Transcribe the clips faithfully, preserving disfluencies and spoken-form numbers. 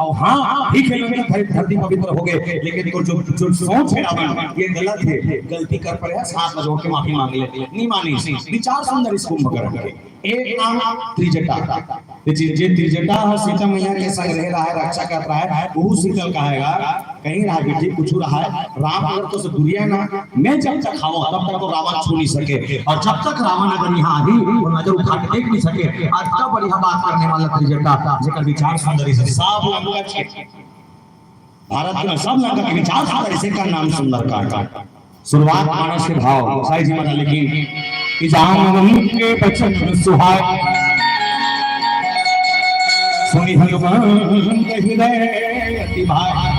अउ हाँ, ठीक हे, नंदन, धरती पवित्र हो गे, लेकिन तोर जो, जो सोच हे रावण, ये गलत हे, गलती कर पड़े हे, हाथ ला जोड़ के माफी मांग ले। नहीं मानिस, विचार सुंदर इस कुंभकर्ण के। एक नाम त्रिजटा। ये जे, जे त्रिजटा ह सीता मैया के संग रहे रहा है, रक्षा कर रहा है, वो शीतल कहेगा, कहीं रहा बेटी, कुछ रहा है, राम अगर तो से दुरिया ना, मैं जब तक हवं, तब तक तो रावण छू नहीं सके, और जब तक रावण अगर यहाँ आही, वो नजर उठा के देख नहीं सके। अतना बढ़िया बात करने वाला त्रिजटा, जेकर विचार सुंदर से सब लंका के, भारत में सब लंका के विचार सुंदर, इसे का नाम सुंदरकांड। शुरुआत मानस के भाव, गोसाई जी महाराज लिखिन कि जामवंत के बचन सुहाए, सुनि हनुमंत हृदय अति भाए।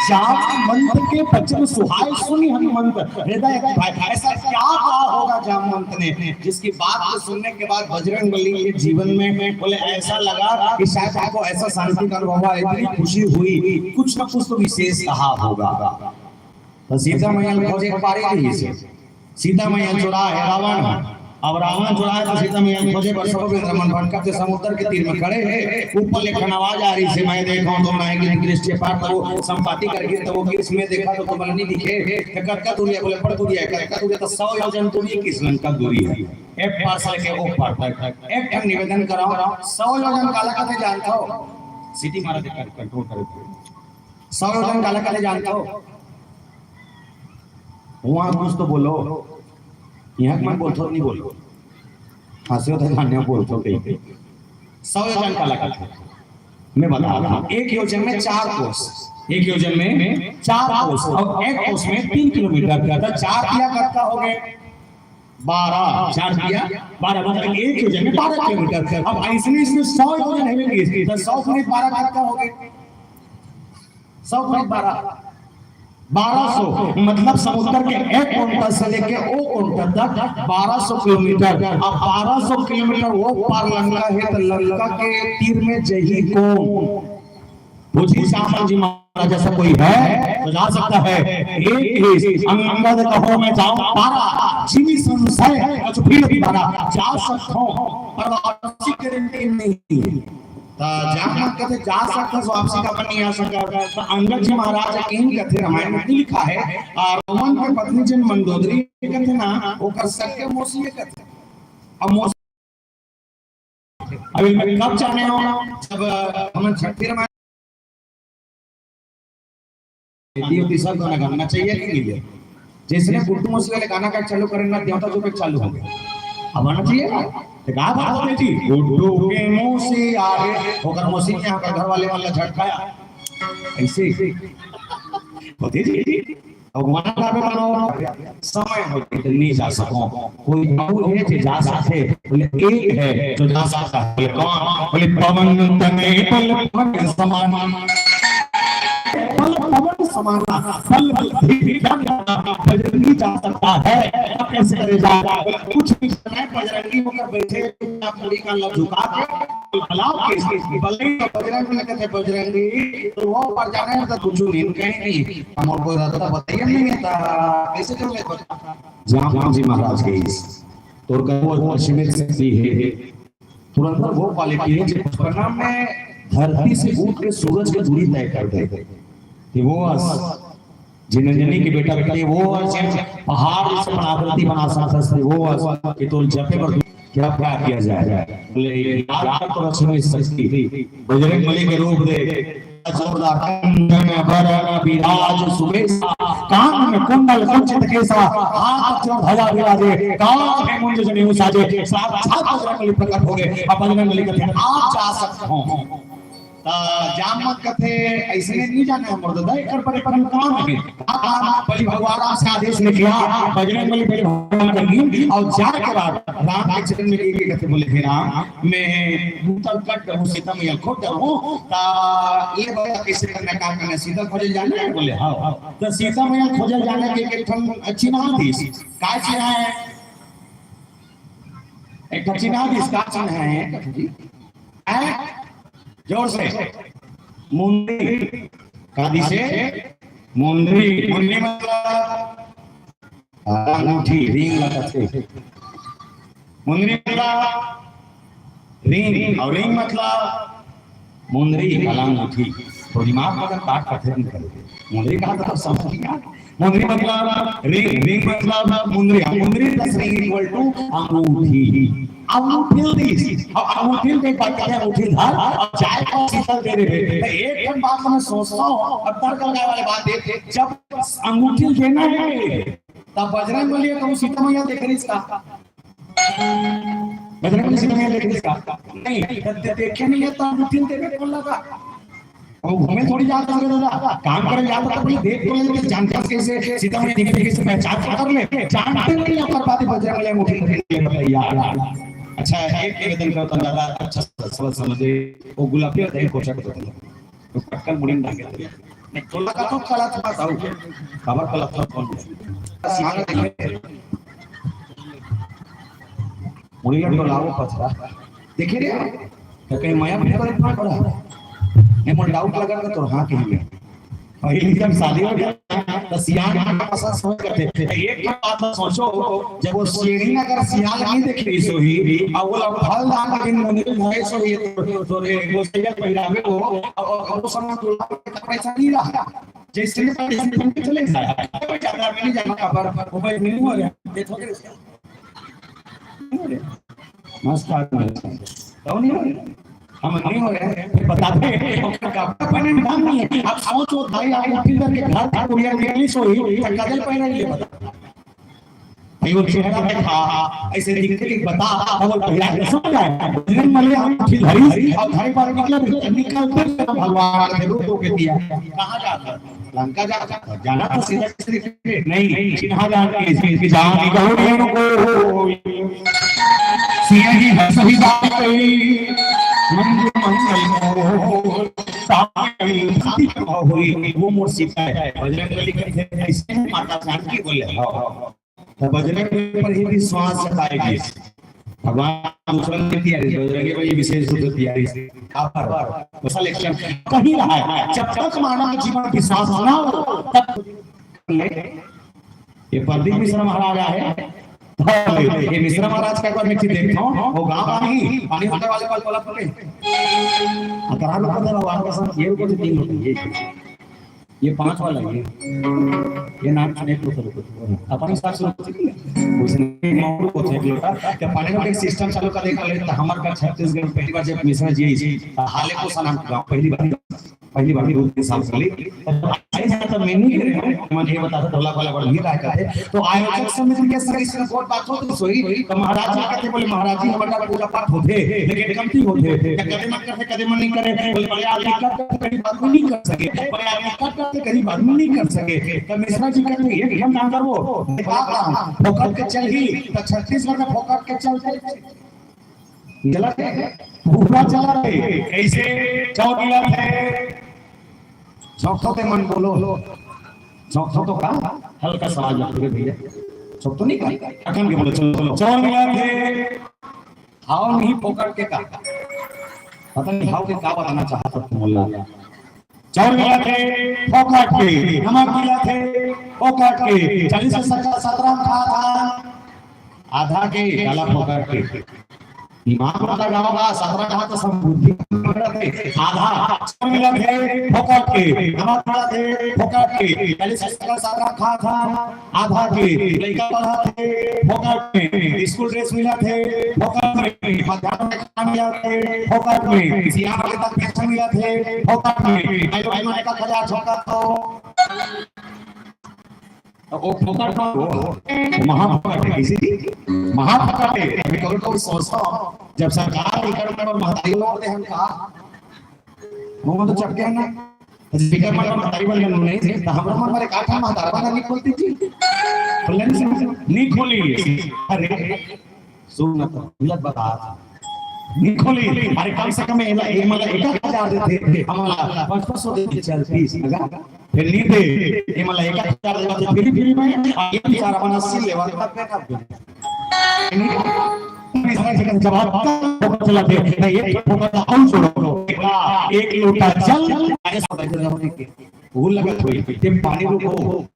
जामवंत के बचन सुहाए, सुनि हनुमंत हृदय अति भाए। ऐसा क्या कहा होगा जामवंत ने, जिसकी बात को सुनने के बाद बजरंग बली के जीवन में, बोले, ऐसा लगा कि शायद आपको ऐसा शांति का अनुभव हुआ, इतनी खुशी हुई, कुछ ना कुछ तो विशेष कहा होगा। तो सीता मैया ल खोजे के पारी रहिस हे। सीता मैया ल चुराए हे रावण ह। अब रावण चुराए हे तो सीता मैया ल खोजे बर सब बेंदरा मन भटकत हे, समुद्र के तीर में खड़े हे। ऊपर ले एक ठन आवाज आ रहिस हे, "मैं देखा हूँ तुम नायक की दृष्टि पार", तो वो संपाति करके तो वो किस में देखा तो तुम्हें नहीं दिखे। तो कतका दूरी हे, बोले, "बड़ दूरी हे।" कतका दूरी हे, तो सौ योजन दूरी हे, किस लंका दूरी हे। एक पार से लेके ओ पार तक। एक ठन निवेदन कराओ, सौ योजन काला कथे जानत हो? सीटी मारा दे, कंट्रोल करे। सौ योजन काला कथे जानत हो? वहाँ कुछ तो बोलो, यहाँ के मन बोलथो नहीं बोलो, हंसे हो तो जाने बोलथो कहीं। सौ योजन काला कथे, मैं बता रहा हूँ, एक योजन में चार कोस, एक योजन में चार कोस, और एक कोस में तीन किलोमीटर, तो चार तिया कतका हो गए? बारह, चार तिया बारह, मतलब एक योजन में बारह किलोमीटर। अब ऐसने इसमें सौ योजन हे, तो सौ गुणित बारह कतका हो गए? सौ गुणित बारह, बारह सौ, मतलब समुद्र के एक कोंटा से लेके ओ कोंटा तक बारह सौ किलोमीटर। अब बारह सौ किलोमीटर वो पार लंका हे, तो लंका के तीर में जही कौन? पूछी श्यामल जी महाराज, ऐसा कोई है तो जा सकता है। एक ही अंगद कहो मैं जाऊं तारा, जिनी संशय कछु भीड़ तुम्हारा, जा सकता हूं पर वापसी गारंटी नहीं। त जामवंत कथे जा सकत हस, वापसी का अपन नहीं आ सकत। त अंगद जी महाराज के ही कथे, रामायण में लिखा है, आ, रावण के पत्नी जिन मंदोदरी कथे ना, ओकर सख्य मौसी कथे। अब मौसी, अब इनमें कब जाने हो, जब, अ, हमन छठ के रामायण, ये सब गाना गाना चाहिए कि नहीं? जैसे गुड्डू मौसी वाले गाना का चालू करें ना, देवता जो पे चालू हो गया। अब आना चाहिए ना? तो गा बात होती थी, "गुड्डू के मौसी आ गए", ओकर मौसी ने यहाँ पर घर वाले वाला झटकाया। ऐसे ही होती थी। भगवान का भी मानो, समय हो तो नहीं जा सको। कोई और है जो जा सकते, बोले, "एक है जो जा सकता है।" बोले, "कौन?" बोले, "पवन तनय बल पवन समान।" बल पवन समाना, बल बुद्धि विद्या बजरंगी जा सकता है। अब कैसे करे जाए? कुछ भी समय बजरंगी होकर बैठे, अपनी मुड़ी का लग झुका के, बलाओ के, बलई का बजरंग में कहते बजरंगी, तो वो पर जाने तो कुछ नहीं, कहीं नहीं। हम और कोई रहता बताइए नहीं था, कैसे जो मैं बता। जाम जी महाराज के इस, तो वो असीमित शक्ति है। तुरंत वो क्वालिटी है जो बचपना में धरती से उठ के सूरज की दूरी तय कर दे। कि वो अस, जिन जिनी के बेटा बेटी, वो अस, जिन पहाड़ से अपन आकृति बना सकता है, वो अस, कि तो जपे पर क्या क्या किया जाए। बोले, याद कर तो रचना शक्ति, बजरंग बली के रूप दे। जोरदार। कंचन बरन विराज सुबेसा, कानन कुंडल कुंचित केसा, हाथ जो ध्वजा विराजे, कांध पे मुंज जनेऊ साजे, साक्षात बजरंगबली प्रकट हो गए। अब बजरंगबली कहते हैं, "आप जा सकते हो।" त जामवंत कहते, "ऐसे नहीं जाना है मुर्दा, एकर पर, पर काम है।" आप बलि भगवान राम से आदेश लेके आ, बजरंगबली बलि भगवान का लीन, और जाने के बाद राम के चरण में गिर के कहते, बोले, "हे राम, मैं भूतल कट हूँ, सीता मैया खुद हूँ।" ता ये बता कैसे करना, का करना, सीता खोजल जाना है? बोले, "हाँ।" तो सीता मैया खोजल जाना के एक ठन चिन्ह दिस। का चिन्ह है? एक ठन चिन्ह दिस, का चिन्ह है? हैं? जोर से। मुंदरी। का दिसे? मुंदरी। मुंदरी मतलब अंगूठी, रिंग लगत है। मुंदरी मतलब रिंग, और रिंग मतलब मुंदरी वाला अंगूठी। तो दिमाग में अगर काट करथे नहीं करे। मुंदरी कहा तो समझ लिया। मुंदरी मतलब रिंग, रिंग मतलब मुंदरी। मुंदरी plus ring equal to अंगूठी। अंगूठी दिस। अब अंगूठी के बात करें, अंगूठी धर, अब चाय का शीतल दे दे। तो एक ठन बात मैं सोचता हूँ, अब तर्क लगाए वाले बात देख, जब अंगूठी देना है, तब बजरंग बली कहूँ सीता मैया देख रही इसका। बजरंग बली सीता मैया देख रही इसका। नहीं, तब देखे नहीं है तो अंगूठी देवे कौन लगा? अब घूमे थोड़ी जाता है दादा, काम करे जाता तो भाई देख तो लेते, जानते हैं कैसे सीता मैया दिखती, कैसे पहचान तो कर ले, जानते नहीं है पर बात बजरंग बली अंगूठी देख रही है भैया। अच्छा, एक निवेदन करता हूँ दादा, अच्छा सा सवाल समझे, वो गुलाबी और दही कोचा को तो पटकन मुड़ी में डाल के नहीं, टोला का तो कला था बताओ, खबर कला था कौन? सीधा देखे, मुड़ी में टोला वो पथरा देखे रे, तो कहीं माया भी करे पड़ा। नहीं, मोर डाउट लगा था तो हाँ कहीं में। पहली जब शादी हो गया तो सियान का पसंद समझ करते थे। एक बात तो सोचो, जब वो शेरी अगर सियाल नहीं देखे रही सोही, और वो लोग फल दान के दिन मंदिर में गए सोही, तो, तो रे, वो सैया पहिरावे वो, और, और वो समय तो पैसा नहीं रहा। जैसे ही पैसा निकल चले जाए, कोई ज्यादा नहीं जाना पर वो भाई नहीं हो रहा, ये थोड़े नमस्कार, नमस्कार। तो नहीं हो रहे? हम नहीं हो रहे हैं, फिर बताते हैं, ओकर कपड़ा पहने में दाम नहीं है। आप सोचो, भाई, आप उठी करके घर का कुरियर में नहीं सोई, तो कजल पहने लिए बता। भाई, वो चेहरा देखा, ऐसे दिखते कि बता, और वो पहला कैसे हो जाए? दिन मले हम उठी धरी, और घर पर निकले, निकलते भगवान के रूप को दिया। कहाँ जाता है? लंका जा, जाना तो सीधा सीधे नहीं, चिन्हा जान के इसकी जान गौरियन को सिया ही है सही बात कही। मंजू मंगल मोर साई हुई, वो मोर सीता है। बजरंग बली कहते हैं, "ऐसे माता जानकी बोले, हाँ।" तो बजरंग बली पर ही विश्वास जताएगी। भगवान दूसरा दिन तैयारी, बजरंगी बली विशेष रूप से तैयारी। यहाँ पर special action कहीं रहा है। जब तक मानव जीवन विश्वास ना हो, तब ये प्रदीप मिश्रा महाराज आए। ये मिश्रा महाराज का एक बार मैं देखता हूँ, वो गाँव आ ही पानी होने वाले पल पलक पे। अतरा लोग का वार का साथ ये रुको, तीन लोग ये। ये पाँच वाला ये, ये नाम सुने तो करो। अपन हिसाब से उसने मामूल को थे लोटा, जब पानी का सिस्टम चालू कर देगा, तो हमारे का छत्तीसगढ़ में पहली बार जब मिश्रा जी आई, तो हाले को सलाम गाँव पहली बार, पहली बार दो तीन साल पहले। तो आई जाए तो मैं नहीं कह रहा हूँ, मैं ये बता रहा, ढोलक वाला बड़ा भीड़ आया करते। तो आयोजक समिति के सर इसमें बहुत बात होती सोई, तो महाराज जी कहते, बोले, "महाराज जी, हमारा पूजा पाठ होते, लेकिन कमती होते, कदे मन करते, कदे मन नहीं करे।" बोले, "बड़े आदमी कर करते गरीब आदमी नहीं कर सके, बड़े आदमी कर करते गरीब आदमी नहीं कर सके।" तो मिश्रा जी कहते, "ये हम काम करबो, का काम? फोकट के चल ही, तो छत्तीसगढ़ में फोकट के चल चल चला थे, पूरा चला थे।" कैसे? चौक मिला थे, चौक तो मन बोलो, चौक तो का हल्का सा आवाज रखोगे भैया, चौक तो नहीं का, अखन के बोलो, चलो, चलो, चौक मिला थे। हाव नहीं फोकट के का? पता नहीं हाव के का बताना चाहत हस तुम लोग। चाउर मिला थे फोकट के, नमक मिला थे फोकट के, चालीस से सत्तर सत्रह खा था, आधा के गला फोकट के। दिमाग वाला गाँव का सत्रह खा तो समबुद्धि थे, आधा चाउर मिला थे फोकट के, नमक मिला थे फोकट के, चालीस से सत्तर सत्रह खा था, आधा के लइका पढ़ा थे फोकट में, स्कूल ड्रेस मिला थे फोकट में, मध्यान्ह में खाना मिला थे फोकट में, सियान वाले तक पेंशन मिला थे फोकट में, भाई भाई माने का खजा छोका तो। तो वो फोकट में वो महाफोकट है, किसी महाफोकट है। अभी कभी कभी सोचता हूँ, जब सरकार लेकर में और महतारी लोग होते हैं का, वो तो चपके हैं ना, स्पीकर मन महतारी बन गए नहीं, तो हमरो मन मरे का था महतारा बन नहीं खोलती थी। बोले नहीं, नहीं खोली। अरे, सुन ना तो, गलत बता। नहीं खोली। अरे, कम से कम एला, ए, मतलब, एक हजार देते, हमला पाँच पाँच सौ देते, चल, तीस, लगा? फिर नहीं दे, ए, मतलब, एक हजार देते, फिर, फिर मैं, ये बेचारा बना, अस्सी लेवल तक बैठा। जवाब चला दे, नहीं, एक लोटा जल, ऐसा बैठे रहो कि भूल लगा कोई, ये पानी रुको,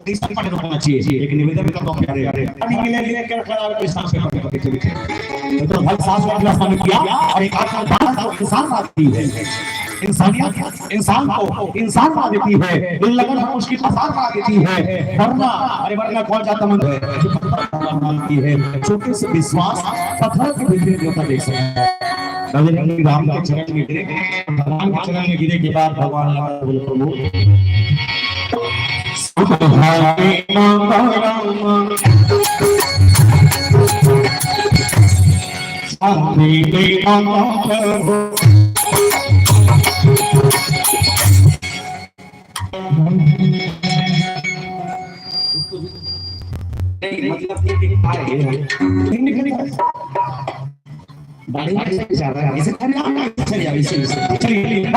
इस पानी रुकना चाहिए। एक निवेदन करता हूँ प्यारे, पानी के लिए लेकर खड़ा हो, इस सांस पे पकड़ के चलिए। तो हर सांस में अपना स्थान किया और एक आत्मा को इंसान बांधती है। इंसानियत इंसान को इंसान बना देती है, लगन हम उसकी पसार बना देती है। वरना, अरे वरना कौन जाता मन है, जो पत्थर को मानती है, छोटे से विश्वास पत्थर के भीतर देवता देख सकता है। बजरंग राम के चरण में गिरे, भगवान के चरण में गिरे के बाद भगवान लगा बोले, प्रभु, सुधारे माता राम, शांति दे माता प्रभु। नहीं, मतलब ये, ये क्या है? नहीं, नहीं, नहीं। बढ़िया से जा रहा है। इसे चलिए, आप चलिए, आप इसे, इसे, चलिए।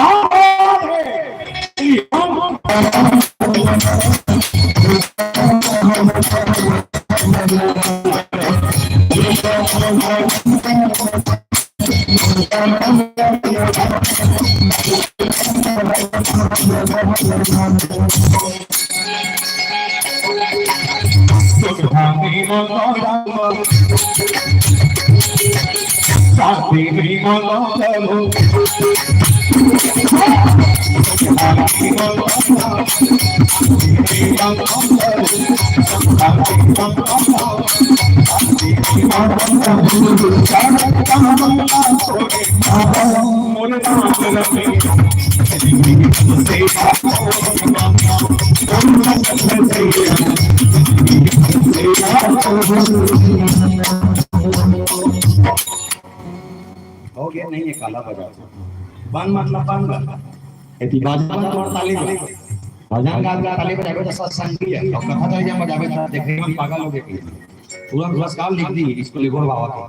हो गया, नहीं है काला बाजार। बन मतलब बन बन। यदि बाजा बजा तोर ताली बजा। भजन गा गा ताली बजाबे तो सत्संगी है। और कथा चल जा बजाबे तो देखने में पागल हो गए। पूरा पुरस्कार लिख दी इसको लिखो बाबा को।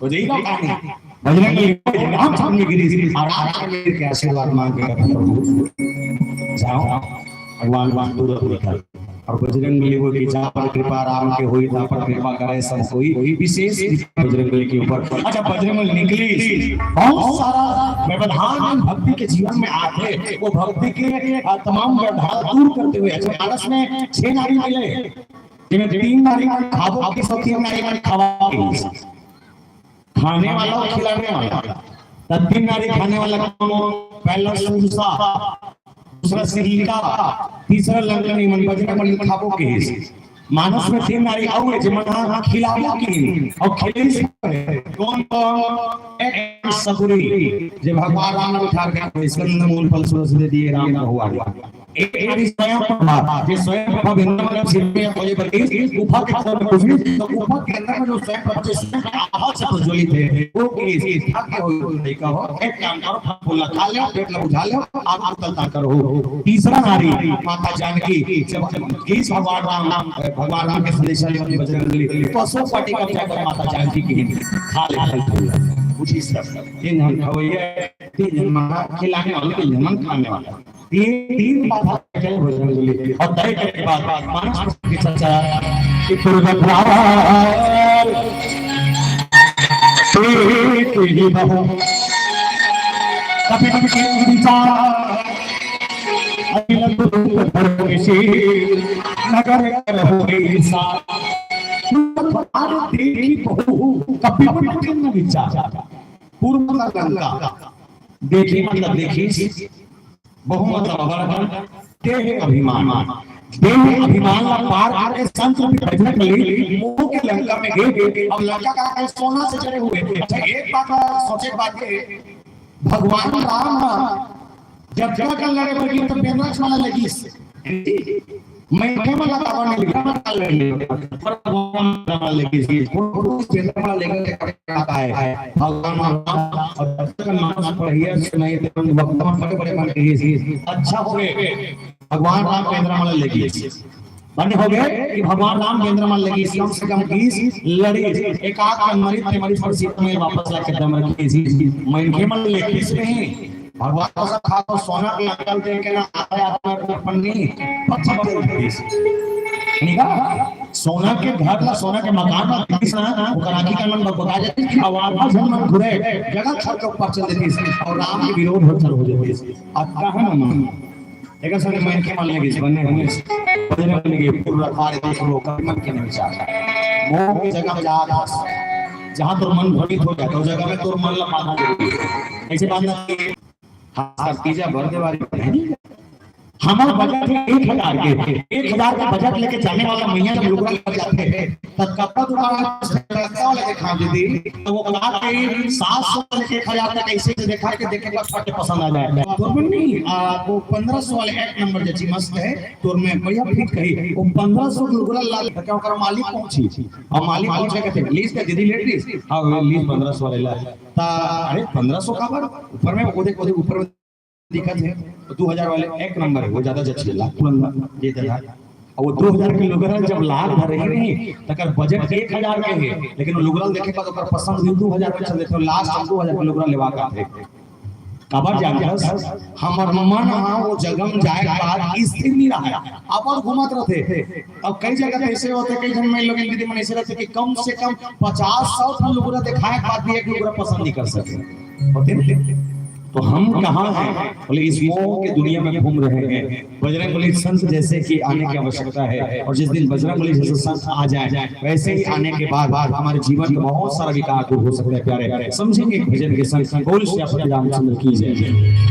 हो जाई तो कहानी। बजरंग बली को राम सामने गिरी थी और राम के आशीर्वाद मांग के प्रभु जाओ भगवान, भगवान पूरा पूरा कर। और बजरंग बली वो कि जा पर कृपा राम के होई, ता पर कृपा करे सब कोई, विशेष कृपा बजरंग बली के ऊपर। अच्छा, बजरंग बली निकली, बहुत सारा व्यवधान भक्ति के जीवन में आते, वो भक्ति के, आ, तमाम व्यवधान दूर करते हुए। अच्छा, मानस में छह नारी मिले, जिनमें तीन नारी मन खाबो के, सौ तीन नारी मन खावा के। खाने वाला और खिलाने वाला। त तीन नारी खाने वाला कौन? पहला सुरसा, दूसरा सिहिका, तीसरा लंकनी मन। बजरंग बली खाबो किहिस। मानस में तीन नारी अउ हे, जेमन हा खिलाबो किहिन। अउ खिलाइस कौन? कौन? एक सकुरी, जे भगवान राम ने उठार के स्कंद मूल फल सूरज दे दिए राम भगवान। एक नारी स्वयं प्रभा, जे स्वयं प्रभा वृंदावन में सिर में खोले बनी, गुफा के अंदर में घुसी, तो गुफा के अंदर में जो स्वयं प्रभा, जो स्वयं प्रभा से प्रज्वलित है, वो किहिस, भाग्य हो, नहीं कहो, एक काम करो, फल फूल खा लो, पेट ला बुझा लो, आप उतलता करो। तीसरा नारी माता जानकी, जब किहिस भगवान राम, भगवान राम के संदेश लेके बजरंग बली, तो अशोक वाटिका में जाकर माता जानकी किहिन, खा ले फल फूल। कुछ इस तरह, तीन हम खवैया, तीन जन माता खिलाने वाले, तीन जन मन खाने वाले। तीन, तीन बाधा के बजरंग बली। और तय के बाद मानस की चर्चा कि दुर्गत रावण एक ही बहु। कपिल के विचार अनिल रूप धर्मशील नगर कर हो विशाल। अरे देखी बहु कपिल के विचार। पूर्व लंका देखी मतलब देखी बहु मतलब अवर देह अभिमान, देह अभिमान ला पार करके संत रूपी बजरंग बली मोह के लंका में गे। अब लंका का है, सोना से जड़े हुए। अच्छा, एक बात और सोचे के बात ये, भगवान राम हा जब जगह का लड़े बनी तो बेंदरा मन ला लेगिस, मनखे मन ला काबर नहीं लेगिस, पर भगवान राम ला लेगिस। वो बेंदरा मन ला लेगिस। आता है। भगवान राम और जब तक मानस पढ़िया सुनाई, तो भगवान बड़े बड़े मन के, अच्छा हो गए, भगवान राम बेंदरा मन ला लेगिस। बने हो गए कि भगवान राम बेंदरा मन ला लेगिस, कम से कम बीस लड़ी, एक आध मन मरी थे, मरी पर सीता में वापस लाके दम रखी थी। मनखे मन ला लेगिस नहीं, भगवान को सब खाओ, सोना के लंका देख के ना, आया अपना अर्पण नहीं, पत्थर पे उठिस। निका, सोना के घर ला, सोना के मकान ला देखिस ना, ओकर आँखी कान मन बगबगा जातिस, अउ आधा झन मन घुरे, जगह छोड़ के ऊपर चल देतिस, अउ राम के विरोध होत चालू हो जातिस। अब कहाँ ना मन? एकर संगे मन के मन लगिस, बने होइस। बजरंग बली के पूरा रखवारे देख लो, कभी मन के नहीं चाहता। मोह के जगह में जात हस, जहाँ तोर मन भ्रमित हो जाता, उस जगह में तोर मन ला बांधना जरूरी है। ऐसे बांधना चाहिए। खासकर तीजा बर देवारी में। हमार बजट है एक हजार के, एक हजार के बजट लेके जाने वाला मइया जब लुगरा लेके जाथे, तब कपड़ा दुकान में सस्ता वाला के खा देती, तो वो कहा कि सात सौ से एक हजार तक ऐसे से देखा के देखे पर फट पसंद आ जाए। तो बोल नहीं, आ, वो पन्द्रह सौ वाले एक नंबर जची मस्त है, तो मैं भैया फिट कही, वो पन्द्रह सौ के लुगरा ला, तो क्या ओकर मालिक पहुंची, अउ मालिक पहुंचे कहते, "लीज का दीदी लेट लीज?" "हाँ, वो लीज पन्द्रह सौ वाले ला।" ता, "अरे, पन्द्रह सौ का बर?" ऊपर में वो देख, वो देख, ऊपर में दिखत हे, तो दू हजार वाले एक नंबर है, वो ज्यादा जच गेला, तुरंत दे देना। और वो दू हजार के लुगरा जब लाख भर रही नहीं, तकर बजट एक हजार के है, लेकिन वो लुगरा देखे का तो ओकर पसंद भी दू हजार में चल देते हो, लास्ट हम दू हजार के लुगरा लेवा का थे। काबर जानथस, हमर मन ह वो जगह म जाए के बाद स्थिर नहीं रहा, अपन घूमत रहते। अब कई जगह तो ऐसे होते, कई जन में लोग दीदी मन ऐसे रहते कि कम से कम पचास सौ ठन लुगरा दिखाए के बाद भी एक लुगरा पसंद नहीं कर सके। होते नहीं? तो हम कहाँ हैं? बोले, इस मोह के दुनिया में घूम रहे हैं। बजरंग बली संत जैसे कि आने की आवश्यकता है, और जिस दिन बजरंग बली जैसे संत आ जाए, वैसे ही आने के बाद, बाद हमारे जीवन का बहुत सारा विकार दूर हो सकता है। प्यारे, समझेंगे एक भजन के संग। बोल सियापति रामचंद्र की जय।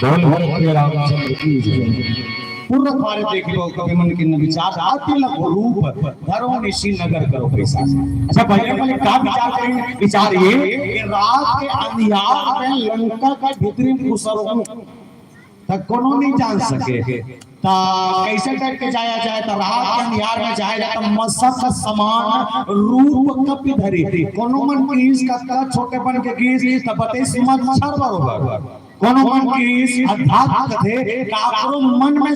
बोल भरत के रामचंद्र की जय। पूर्ण कार्य देखियो कवि मन के विचार, अति लघु रूप धरो निशि नगर करो पैसा। अच्छा, बजरंग बली का विचार करेंगे? विचार ये कि रात के अंधियार में लंका के भीतरी में घुसरो त कोनो नहीं जान सके। त कैसे करके जाया जाए? त रात के अंधियार में जाया जाए त मसक समान रूप कपि धरी। कोनो मन गिस कतका छोटे बन के गिस, त बतेस मच्छर बरोबर। कोनो मन गिस अर्थात कथे काकरो मन में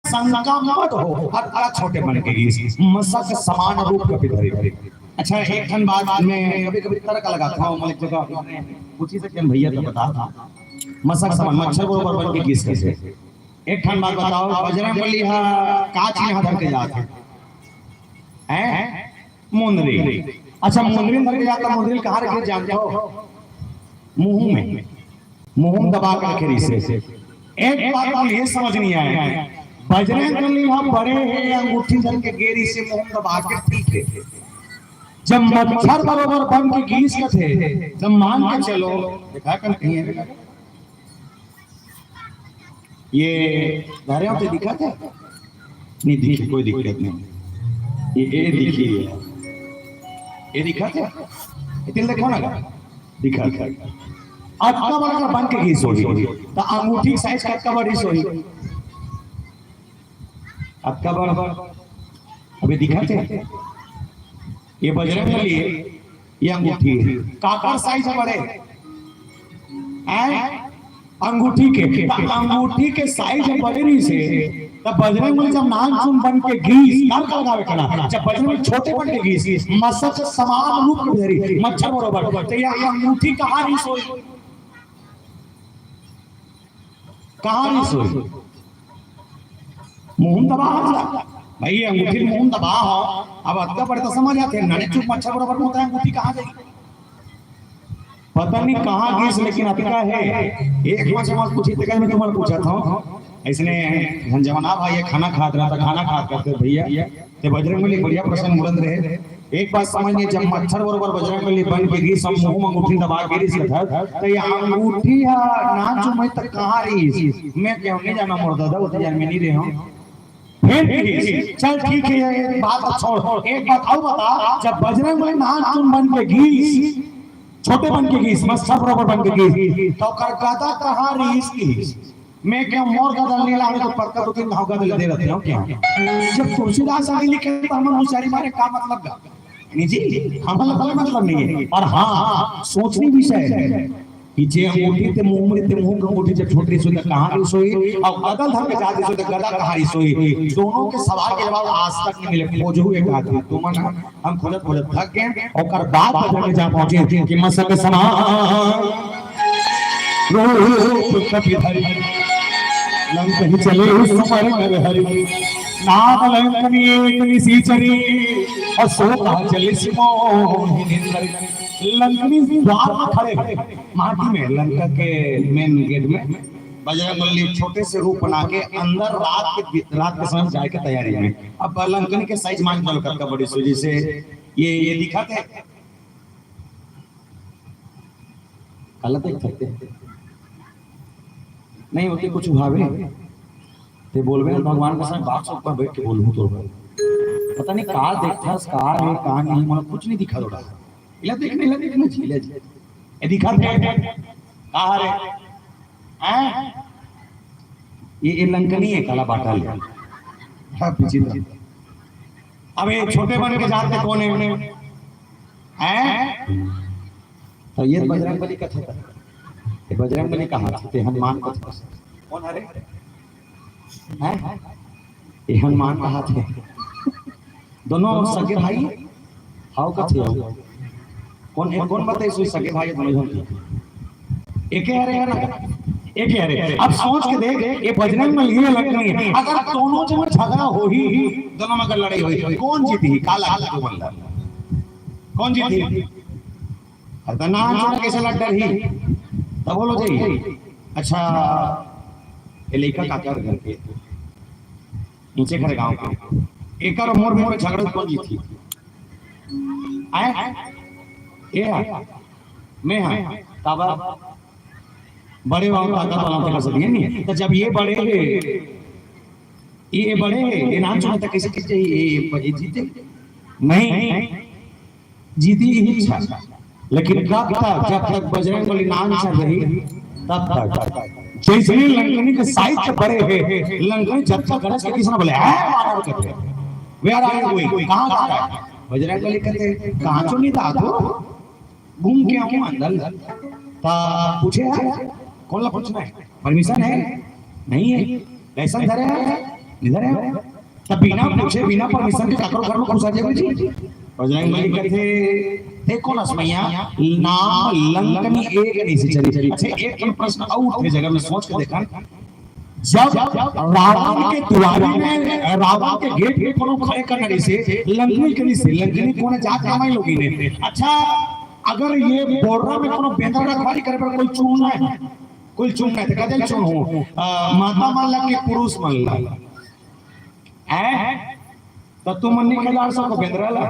शंका मत हो, अतका छोटे मन के गिस, मसक समान रूप कपि धरी। अच्छा, एक ठन बात मैं कभी-कभी तर्क लगाता हूँ, मैं एक जगह पूछी से कन भैया तो बता, मसक समान मच्छर बरोबर बन के गिस कैसे? एक ठन बात बताओ, बजरंग बली हा का चीज हा धर के जात हे? हैं? मुंदरी। अच्छा, मुंदरी धर के जाता, मुंदरी कहाँ रखे जानते हो? मुंह में। मुंह में दबा के रखे रहिसे। एक बात तो ये समझ नहीं आए, बजरंग बली हा बड़े हे, अंगूठी धर के गे रहिसे, मुंह में दबा के, ठीक हे। जब मच्छर बरोबर बन के गिस कथे, तब मान के चलो, देखा कन कहीं है? ये धरे हो तो दिखत हे? नहीं दिखे, कोई दिक्कत नहीं। ये, ये दिखी है, ये दिखत हे? ये तिल देखो ना, दिखत हे। अतका बड़ अगर बन के गिस होही, त अंगूठी के साइज कतका बड़ होही? अतका बड़, अभी दिखत हे? ये बजरंग बली, ये अंगूठी हे। काकर साइज बड़े हे? अंगूठी के। त अंगूठी के साइज बड़े रहिस हे, त बजरंग बली जब नानचुन बन के गिस, काल का लगावे कना, जब बजरंग बली छोटे बन के गिस, मसक समान रूप के धरी, मच्छर बरोबर, त ये अंगूठी कहाँ रहिस होही? कहाँ रहिस होही? मुँह म दबा हो जा। भाई, ये अंगूठी मुँह म दबा हो, अब अतका बड़े त समझ आथे, नानचुन मच्छर बरोबर होथे, अंगूठी कहाँ जाही? पता नहीं कहाँ गिस, लेकिन अतका हे। एक बार समझ पूछी, तेकर मैं तुमन पूछत हँव। अइसने हम जवान भाई हे, खाना खात रहा था, खाना खात करते भैया, ते बजरंग बली बढ़िया प्रश्न मुड़त रहे। एक बात समझ में, जब मच्छर बरोबर बजरंग बली बन के गिस, सब मुँह म अंगूठी दबा के गिस कथस, त ये अंगूठी ह नानचुन में त कहाँ रहिस? मैं केहेंव, नहीं जाना मोर दादा, ओती जान में नहीं रहे हँव। फिर गिस, चल ठीक हे, ये बात छोड़, एक बात अउ बता, जब बजरंग बली नानचुन बन के गिस, छोटे बन के गिस, मच्छर बरोबर बन के गिस, त ओकर गदा कहाँ रहिस गिस? मैं केहेंव मोर गदा ल नहीं लाने त परका दू तीन घाव गदा ल दे रहते हो क्या? जब तुलसीदास आगे लिखे त हमन होशियारी मारे का मतलब का? नहीं जी, हमन ला कोई मतलब नहीं हे। अउ हाँ, सोचनी विषय हे कि जे अंगूठी ते मुँह म रहिस, ते मुँह के अंगूठी जब छोटे रहिस होही त कहाँ रहिस होही, अउ गदा ल धर के जात रहिस होही त गदा कहाँ रहिस होही? दोनों के सवाल के जवाब आज तक नहीं मिले। खोजहू एक आदमी, तुमन हम खोजत खोजत थक गेन, ओकर बाद बजरंग बली जा पहुँचे कि मसक समान रूप कपि धरि, लंकहि चले सुमर नर हरि। नाम लंकनि एक निसिचरी, अउ सो कहा चलिसि मोहि निंदरि। लंकनी द्वार में खड़े हे, माटी में, लंका के मेन गेट में बजरंग बली छोटे से रूप बना के अंदर रात के, रात के समय जाए के तैयारी में। अब लंकनी के साइज मान के चलो कतका बड़े रहिस होही, जइसे ये, ये दिखत हे, काला देख सकते हैं। नहीं होते कुछ भावे, ते बोलबे ना भगवान के संग बात सब पर बैठ के बोलबो तो। पता नहीं का देखथस, का हे, का नहीं, मोला कुछ नहीं दिखा दो। इला देख, इला देख, इला देख। ये दिखत हे? का हरे? हैं? ये, ये लंकनी हे, काला बाटा ले। हाँ, विचित्र। अब ये छोटे बन के जात हे, कोन हे? हैं? त ये बजरंग बली कथे, ये बजरंग बली कहाथे, ते हनुमान कथे। कोन हरे? हैं? ये हनुमान कहाथे। दोनों सगे भाई हव कथे हो। कोन, कोन बताइस होही सगे भाई दोनों झन? एके हरे हे ना, एके हरे। अब सोच के देख, ये बजरंग बली हे, लंकनी हे, अगर दोनों झन में झगड़ा होही, दोनों में अगर लड़ाई होही, कोन जीतही? का लगथे तुमन ला? कोन जीतही? अब त नानचुन कइसे लग डरही? तब बोलो जी। अच्छा, ये लइका काकर घर के? नीचे घर गाँव के। एकर मोर, मोर झगड़ा कोन जीतही? आय? ये हे? मैं हा? काबर? बड़े वाला ताकत वाला, तेकर से नहीं। त जब ये बड़े हे, ये बड़े हे, ये नानचुन हे, त कइसे, कइसे ये, ये जीते? नहीं। जीती ही इच्छा, लेकिन कब तक? जब तक बजरंग बली नानचुन रही, तब तक। जइसने लंकनी के साइज बड़े हे, लंकनी जब तक गरज के किसने बोले, "ए, मानव," कथे, "Where are you going?" कहाँ जा रहा है? बजरंग बली कथे, "कहाँ चो नहीं था तू?" घूम के आऊँ अंदर। त पूछे हे, कोन ला पूछना हे? Permission हे? नहीं हे। License धरे हे? नहीं धरे हे। त बिना पूछे, बिना permission के काकरो घर में घुसा जाबे जी? बजरंग बली कथे, "ते कोन अस मइया? नाम लंकनी एक निसिचरी।" अच्छा, एक ठन प्रश्न अउ उठथे, जगह में सोच के देखन। जब रावण के दुआरी में, रावण के गेट में कोनो खड़े करना रहिसे, लंकनी के रहिसे, लंकनी कोन जात कमाई लोगी ने। अच्छा, अगर ये बोर्रा में कोनो बेंदरा रखवारी करे बर कोई चुन हे, कोई चुन हे, त कदे चुन हो? अ, माता मन ला के पुरुष मन ला? हैं? त तुमन नहीं खेदार सको बेंदरा ला?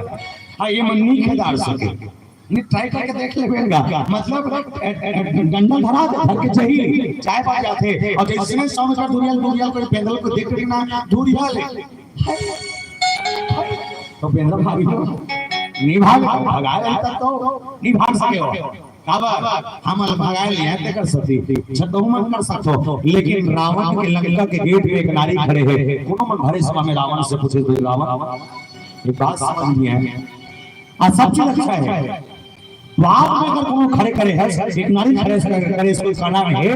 हाँ, ये मन नहीं खेदार सके। नहीं, try करके देख ले बेंदरा। मतलब, ए, ए, ए, डंडा धरा दे, धर के जही, चाय पा जाथे। अउ जइसने सौ मीटर दूरिया, दूरिया कोई बेंदरा को देख लेना, दूरिया ले। तो बेंदरा भाग लो। नहीं भाग, भगा रहे तब तो नहीं भाग सके हो। काबर? हमन भगाए ले आए तेकर सेती। अच्छा, तुमन कर सकथो, लेकिन रावण के लंका के गेट पे एक नारी खड़े हे। कोनो मन भरे सभा में रावण से पूछे, तो रावण, ये बात समझ नहीं आए। आज सब चीज अच्छा है। तो आप में अगर कोनो खड़े करे है, एक नारी खड़े करे, करे, इसको कारण है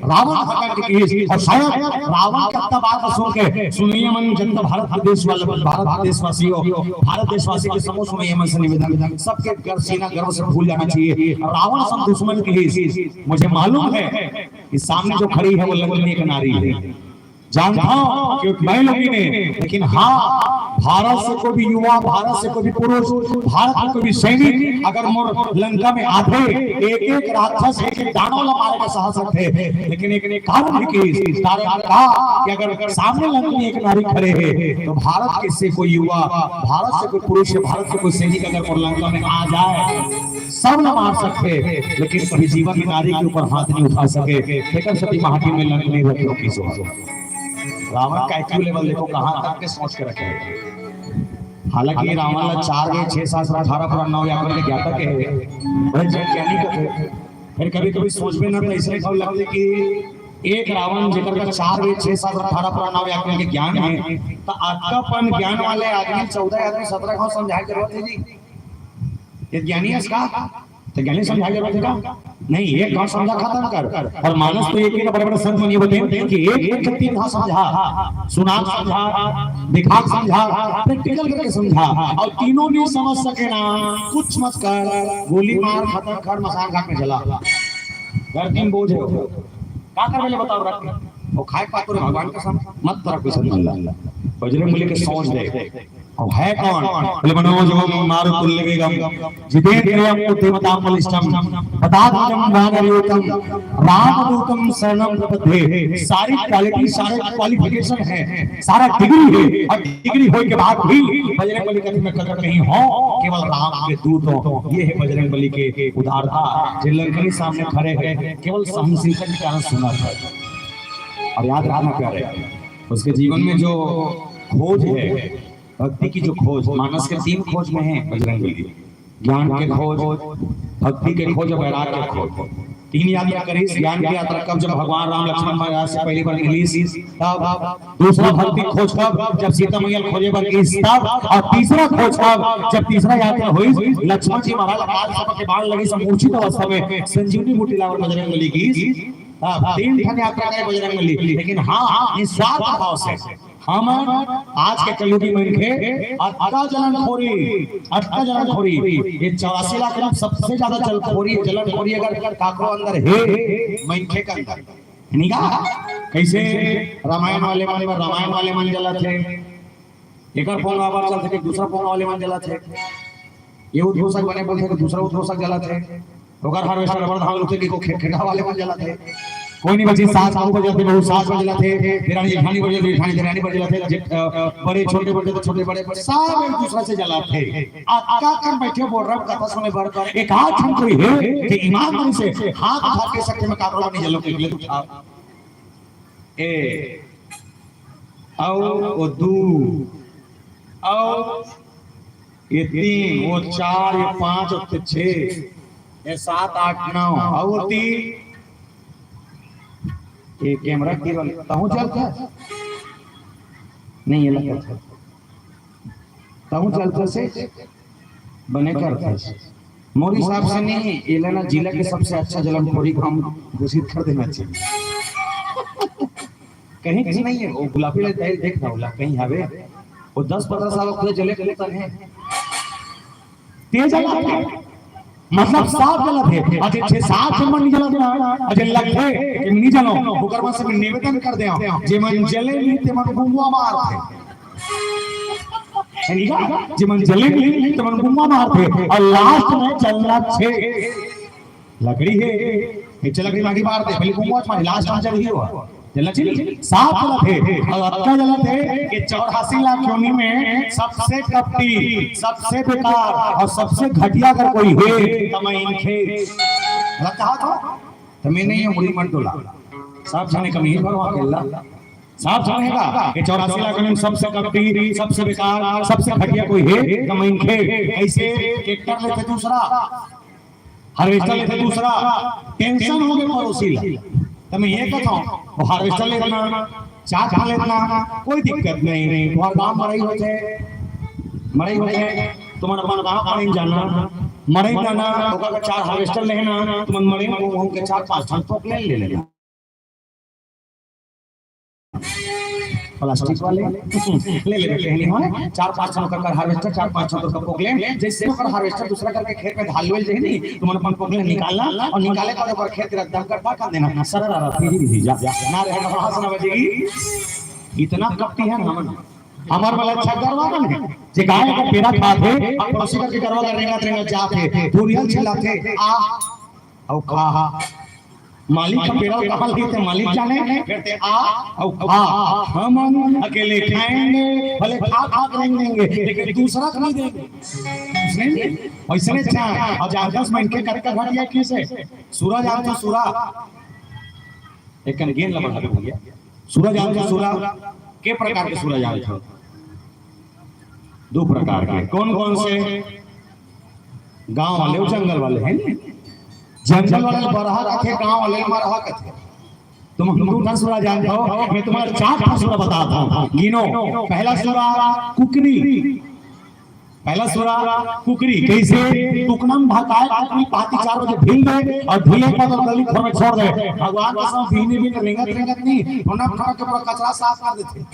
रावण हत्या के केस। और शायद रावण के हत्या बात सुन के सुनइया मन, जनता, भारत के देश वाले, भारत के देशवासियों, भारत देशवासी के समूह सुनइया मन से निवेदन, सबके गर्व, सीना गर्व से फूल जाना चाहिए। रावण सब दुश्मन केस, मुझे मालूम है कि सामने जो खड़ी है वो लंकिनी एक नारी है। जानता हूं कि मैं लोग ही नहीं, लेकिन हाँ, भारत से कोई भी युवा, भारत से कोई भी पुरुष, भारत के कोई भी सैनिक अगर मोर लंका में आथे, एक एक राक्षस, एक एक दानव ला मारे के साहस रखथे। लेकिन एक, एक कारण है कि कारण का कि अगर सामने लंका में एक नारी खड़े है, तो भारत के से कोई युवा, भारत से कोई पुरुष, भारत से कोई सैनिक अगर मोर लंका में आ जाए, सब ला मार सकथे, लेकिन कभी जीवन में नारी के ऊपर हाथ नहीं उठा सके। तेकर सेती माटी में लंका नहीं रखे हो किसो। रावण का IQ level देखो कहाँ तक के सोच के रखे हैं। हालांकि रावण ला चार वेद, छह शास्त्र, अठारह पुराण, नौ व्याकरण के ज्ञाता के है, बड़े जग ज्ञानी के है। फिर कभी कभी सोचबे ना तो इसने कब लगते कि एक रावण जेकर का चार वेद, छह शास्त्र, अठारह पुराण, नौ व्याकरण के ज्ञान है, तो अतका पन ज्ञान वाले आदमी चौदह आदमी सत्रह गांव समझाए जरूरत है जी। ये ज्ञानी है इसका? तो ज्ञानी समझाए जरूरत है का? नहीं, एक गांव समझा खत्म कर। और मानस तो एक ही ना, बड़े बड़े संत मन ये बताए कि एक एक के तीन गांव समझा, सुना समझा, दिखा समझा, प्रैक्टिकल करके समझा, और तीनों नहीं समझ सके ना, कुछ मत कर, गोली मार, खत्म कर, मसान घाट में जला। घर तीन बोझ हो, का करबे ले बताओ रख के? वो खाए पातो रे भगवान कसम, मत तरह कोई समझ ला। बजरंग बली के सोच दे। और है कौन? बोले, "मनोजवम मारुतुल्य वेगम, जितेंद्रियम बुद्धिमताम बलिष्ठम, वातात्मजम वानरयूथम, रामदूतम शरणम प्रपद्ये।" सारी क्वालिटी, सारे क्वालिफिकेशन है, सारा डिग्री है, और डिग्री होए के बाद भी बजरंग बली कथी में ककर कहीं हो, केवल राम के दूत हो। ये है बजरंग बली के उदारता। जे लंकनी सामने खड़े हैं, केवल सहनशीलता के कारण सुना था। और याद रखना प्यारे, उसके जीवन में जो खोज है, भक्ति की जो खोज, मानस के तीन खोज में है बजरंग बली। ज्ञान के खोज, भक्ति के खोज और वैराग्य के खोज। तीन यात्रा करिस। ज्ञान की यात्रा कब? जब भगवान राम लक्ष्मण महाराज से पहली बार मिलिस, तब। दूसरा भक्ति खोज कब? जब सीता मैया खोजे बर गिस, तब। और तीसरा खोज कब? जब तीसरा यात्रा हुई, लक्ष्मण जी महाराज काल सर्प के बाण लगिस, मूर्छित अवस्था में संजीवनी बूटी लावर बजरंग बली गिस, तब। तीन ठन यात्रा करे बजरंग बली, लेकिन हाँ, निस्वार्थ भाव से। हमन आज के कलयुगी मनखे अतका जलनखोरी, अतका जलनखोरी, ये चौरासी लाख में सबसे ज्यादा जलखोरी, जलनखोरी अगर काकरो अंदर है, मनखे के अंदर, है नी का? कैसे रामायण वाले मन, रामायण वाले मन जलत हे, एकर पोंगा बर चलथे, दूसरा पोंगा वाले मन जलत हे। ये उद्घोषक बने बोलथे तो दूसरा उद्घोषक जलत हे, ओकर हार्वेस्टर बर धान लुथे कि को खे-, खेड़ा वाले मन जलत हे। कोई नहीं बची, सास बहू बर जलत हे, बहू सास बर जलत हे, देरानी जेठानी बर जलत हे, जेठानी देरानी बर जलत हे, जे-, अ, बड़े छोटे बर जलत हे, छोटे बड़े बर, सब एक दूसरा से जलत हे। अतका कन बैठे बोल रहा कथा सुने बर, एक आध ठन कोई हे कि ईमानदारी से हाथ उठा के सकथे मैं काकरो बर नहीं जलो के, ले उठा। ए, अउ वो दू, अउ ये तीन, वो चार, ये पांच, वो छह, ये सात, आठ, नौ, अउ वो तीन, ये कैमरा की वाली, तहूं चलता है? नहीं, ये लगा था। तहूं चलता से बने करता है। मोर हिसाब से नहीं, एला ना जिला के सबसे अच्छा जलनखोरी हम घोषित कर देना चाहिए। कहीं कुछ नहीं है, वो गुलाबी ले दे-, देख रहा हूँ, कहीं हवे। वो दस पन्द्रह साल खुद जले के तन है। तेज जला है। मतलब साफ गलत है। अच्छा, छह सात नंबर नहीं जला ना, अच्छा लगते कि नहीं जलो, ओकर बाद से मैं निवेदन कर दे, जे मन जले नहीं, ते मन गुंगवा मार है। है नी का? जे मन जले नहीं, ते मन गुंगवा मार दे। और लास्ट में जलना छे। लकड़ी है, नीचे लकड़ी माटी मार दे, पहले गुंगवा मार, लास्ट में जल ही हुआ। जलना चाहिए? साफ गलत है। और अतका गलत है कि चौरासी लाख योनि में सबसे कपटी, सबसे बेकार और सबसे घटिया अगर कोई है, तो मैं इनके। गलत कहा था? तो मैं नहीं हूँ, मुड़ी मत डोला। साफ जाने का नहीं भरवा के ला। साफ जाने का कि चौरासी लाख में सबसे कपटी, सबसे बेकार, सबसे घटिया कोई है, तो मैं इनके। ऐसे ट्रैक्टर लेते दूसरा, हार्वेस्टर लेते दूसरा, टेंशन हो गए पड़ोसी ला। तो मैं ये कहता हूँ, वो हार्वेस्टर लेतना, चार ठा लेतना, कोई दिक्कत नहीं। तुम्हारा काम मड़ई होते, मड़ई होते, तुमन अपन गाँव पानी जाना, मड़ई जाना, ओकर के चार हार्वेस्टर लेना, तुमन मड़ई में घूम घूम के चार पाँच ठन पोकलेन ले लेना। प्लास्टिक वाले ले ले बेटे, नहीं हो, चार पाँच ठन ओकर हार्वेस्टर, चार पाँच ठन ओकर पोकलेन, जैसे ओकर हार्वेस्टर दूसरा करके खेत में धान लुए जाही नहीं, तुमन अपन पोकलेन निकालना और निकाले के बाद ओकर खेत एकदम गड्ढा कर देना, सरर फिर भी जा, ना रहे, वहां से ना बजेगी। इतना कपटी है ना हमन। हमर वाला अच्छा गरवा मन हे, जे गाय के पेरा खात हे, अब पड़ोसी घर के गरवा ला रेंगत रेंगत जात हे, धुरियल चिल्लाथे, "आ, अउ खा।" मालिक के पेरा कहाँ ले ते मालिक जाने, फिर ते आ, अउ खा। हम अकेले खाएंगे, भले खा खा के रेंग देंगे, लेकिन दूसरा को नहीं देंगे। नहीं, नहीं, वैसे नहीं अच्छा। और चार दस महीने के कटका घटिया किसे? सूरज आ तो सूरा। एक कन गेंद ला बढ़ा दे भैया। सूरज आल के सूरा, के प्रकार के सूरज आल के? दो प्रकार के। कौन कौन से? गांव वाले अउ जंगल वाले हैं। जंगल वाले बरहा कथे, गांव वाले मरहा कथे। तुम दू ठन सूरा जानत हो, मैं तुम्हारे चार ठन सूरा बताता हूँ, गिनो। पहला सूरा कुकरी, पहला सूरा कुकरी। कैसे? टुकना में भकाए कुकरी पाती चार बजे ढील दे और ढीले के बाद गली घर में छोड़ दे। भगवान कसम, बीने बीने रेंगत रेंगत नहीं, ठोना ठोना के पूरा कचरा साफ कर देथे।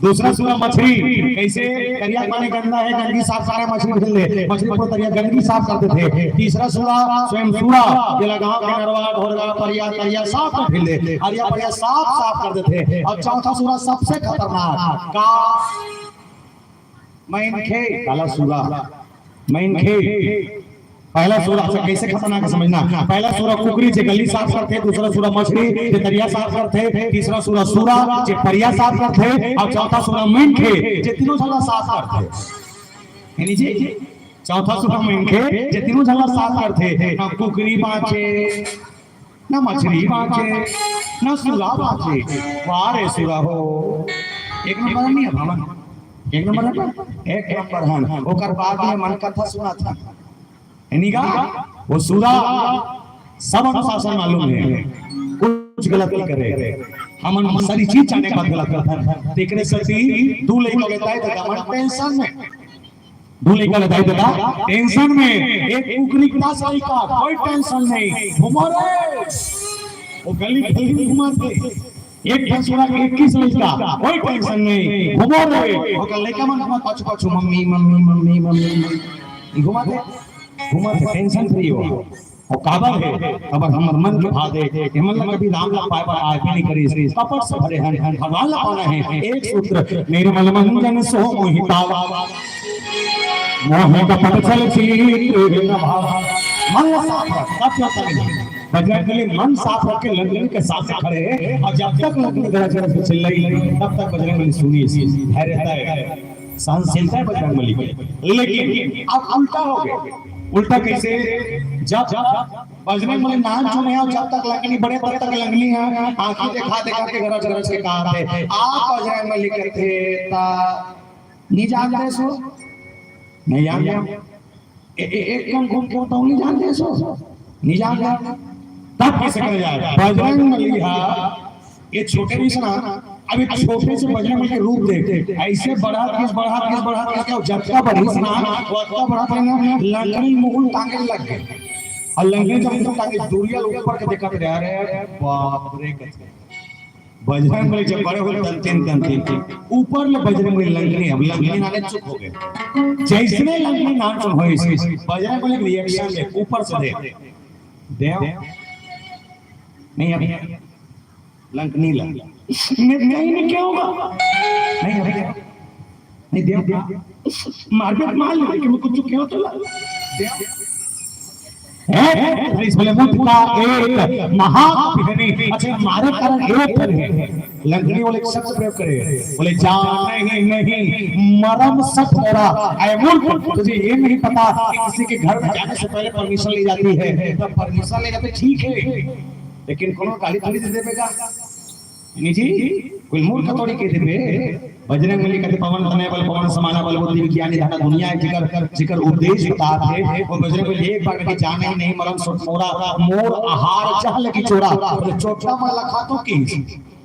दूसरा सूरा मछरी। कैसे? करिया पानी गंदा है, गंदगी साफ करे, मछरी ढील दे, मछरी पूरा तरिया गंदगी साफ कर देथे। तीसरा सूरा स्वयं सूरा, जेला गांव के नरवा, ढोरगा, परिया, तरिया साफ कर ढील दे, हरिया परिया साफ साफ कर देथे। और चौथा सूरा सबसे खतरनाक का? मनखे। काला सूरा मनखे। पहला सूरा, अच्छा, कैसे खतरनाक है समझना। पहला सूरा कुकरी जे गली साफ करथे, दूसरा सूरा मछरी जे तरिया साफ करथे, तीसरा सूरा सूरा जे परिया साफ करथे, और चौथा सूरा मनखे जे तीनों झन ला साफ करथे। यानी जी, चौथा सूरा मनखे जे तीनों झन ला साफ करथे। ना कुकरी बाँचे, ना मछरी बाँचे, ना सूरा बाँचे। वाह रे सूरा हो, एक नंबर नहीं है भवन, एक नंबर है ना, एक नंबर है। ओकर बाद में मन कथा सुनात हे, यानी का वो सूरा सब अनुशासन मालूम है, कुछ गलत नहीं करे। हमन सारी चीज जाने के बाद गलत करथन। तेकरे सेती दू लइका के दाई ददा मन टेंशन में, दू लइका के दाई ददा टेंशन में, एक कुकरी के दस लइका, कोई टेंशन नहीं, घूमो रे, वो गली गली में घूमत हे। एक ठन सूरा के इक्कीस लइका, कोई टेंशन नहीं, घूमो रे, ओकर लइका मन घूमत पाछू पाछू, मम्मी मम्मी मम्मी मम्मी, घूमत हे, घूमत हे, टेंशन फ्री हो। अउ काबर हे? काबर हमर मन के भाव हे। एमन ला कभी राम ला पाए बर आए भी नहीं करिस। कपट से भरे हन, हन भगवान ला पाना हे। एक सूत्र, निर्मल मन जन सो मोहि पावा। मोहि कपट छल छीत न भावा। मन ला साफ रख, कब तक नहीं। बजरंग बली मन साफ रख के लंगड़ी के सामने खड़े हे, अउ जब तक लंगड़ी गरज गरज के चिल्लाई, तब तक बजरंग बली सुनिस। धैर्य तय, सहनशीलता हे बजरंग बली के। लेकिन अब उल्टा हो गया। उल्टा कैसे? जब बजरंग बली नानचुन हे अउ जब तक लंगनी बड़े, तब तक लंगनी हे, आँखी देखा देखा के गरज गरज के कहाथे, आप बजरंग बली कथे ता नहीं जानते सो, नहीं जानते। ए, ए, एक कन घूम के बताओ, नहीं जानते सो, नहीं जानते। तब कैसे कहा जाए? बजरंग बली हा ये छोटे भी सुना, अभी छोटे से बजरंग बली के रूप देख, ऐसे बढ़ा किस, बढ़ा किस, बढ़ा किस, क्या जब का बढ़ी सुना, वो का बढ़ा था ना, लंगड़ी मुकुल टांगे लग गए। अउ लंगड़ी जब मुकुल टांगे दूरिया ऊपर के देखा थे, अरे बाप रे, बजरंग बली जब बड़े हो तन तीन, तन तीन, ऊपर ले बजरंग बली लंगड़ी, अब लंगड़ी नाने चुप हो गए। जैसने लंगड़ी नान चुप होइस, बजरंग बली रिएक्शन दे, ऊपर से दे, देव, नहीं अभी लंकनी ला। मैं, मैं ही नहीं क्या होगा? नहीं, नहीं, नहीं, देव। मार भी मार ले, लेकिन मैं कुछ क्यों तो ला? देव। हैं? इस बोले मुझ का एक महापिहनी। अच्छा, मारे कारण एक है। लंकनी बोले एक शब्द प्रयोग करे। बोले, "जाने नहीं मरम सत मोरा।" ऐ मूर्ख, तुझे ये नहीं पता कि किसी के घर में जाने से पहले परमिशन ली जाती है। तब परमिशन लेना तो ठीक है, लेकिन कोनो गाली थोड़ी दे देगा। नहीं जी, कोई मूर्ख थोड़ी कह देबे। बजरंग बली कहते, "पवन तनय बल पवन समाना बल बुद्धि विज्ञान निधाना दुनिया है।" जिकर, जिकर उपदेश बतात हे, वो बजरंग बली एक बार कहते, "जाने ही नहीं मरम सत मोरा, मोर आहार चहल की चोरा।" बोले, "चोटा मन ला खातो की?"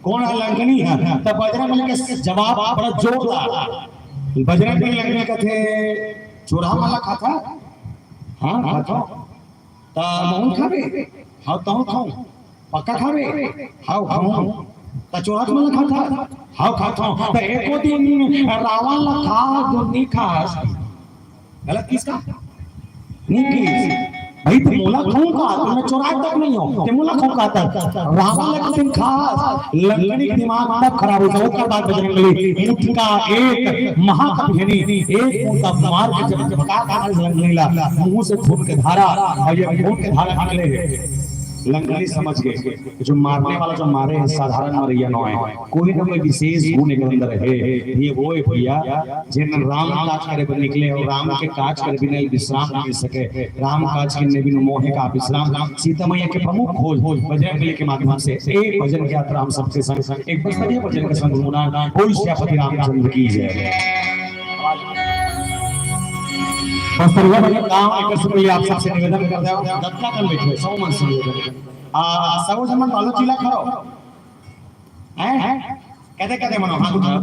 कौन है लंकनी है? तब बजरंग बली के जवाब बड़ा जोरदार। बजरंग बली लंकनी कहते, चोरहा मन ला खाता? हाँ, खाथों। त महूं खाबे? हाँ, तहूं खाऊं। पक्का खाबे? हाँ, खाऊं। त चोरहा मन ला खाता? हाँ, खाथों। त एको दिन रावण ला खा, दो नी खास। गलत किस का? नी किस। भाई, त मोला खाऊं का? त मैं चोराय तक नहीं हूं। ते मोला खाऊं का त? रावण ला किस दिन खास? लंकनी के दिमाग तब खराब हो जाए। ओकर बाद बजरंगबली मुटका एक महाकवि हनी, एक मुटका मार के जब बता था लंकनी ला, मुंह से खून के धारा, और ये खून के धारा निकले। लंकनी समझ गए कि जो मारने वाला जो मारे है, साधारण मरैया नोहे, कोई ना कोई विशेष गुण एक अंदर है। ये वो है भैया, जेन राम काज करे बर निकले और राम के काज करे बिना विश्राम नहीं सके। राम काज किन्ने बिनु मोहे का विश्राम। सीता मैया के प्रमुख खोज बजरंगबली के माध्यम से एक भजन की यात्रा हम सबके संग, एक बस बढ़िया भजन के संग गुनगुनान। बोल सियापति रामचंद्र की जय। बस्तरिया भजन गांव एकर से पहले आप सबसे निवेदन करत हंव, जतका कन बैठे, सब मन से निवेदन। आ, सब झन मन बालोद जिला खड़ो। हैं? कते, कते मनो हाथ उठाओ।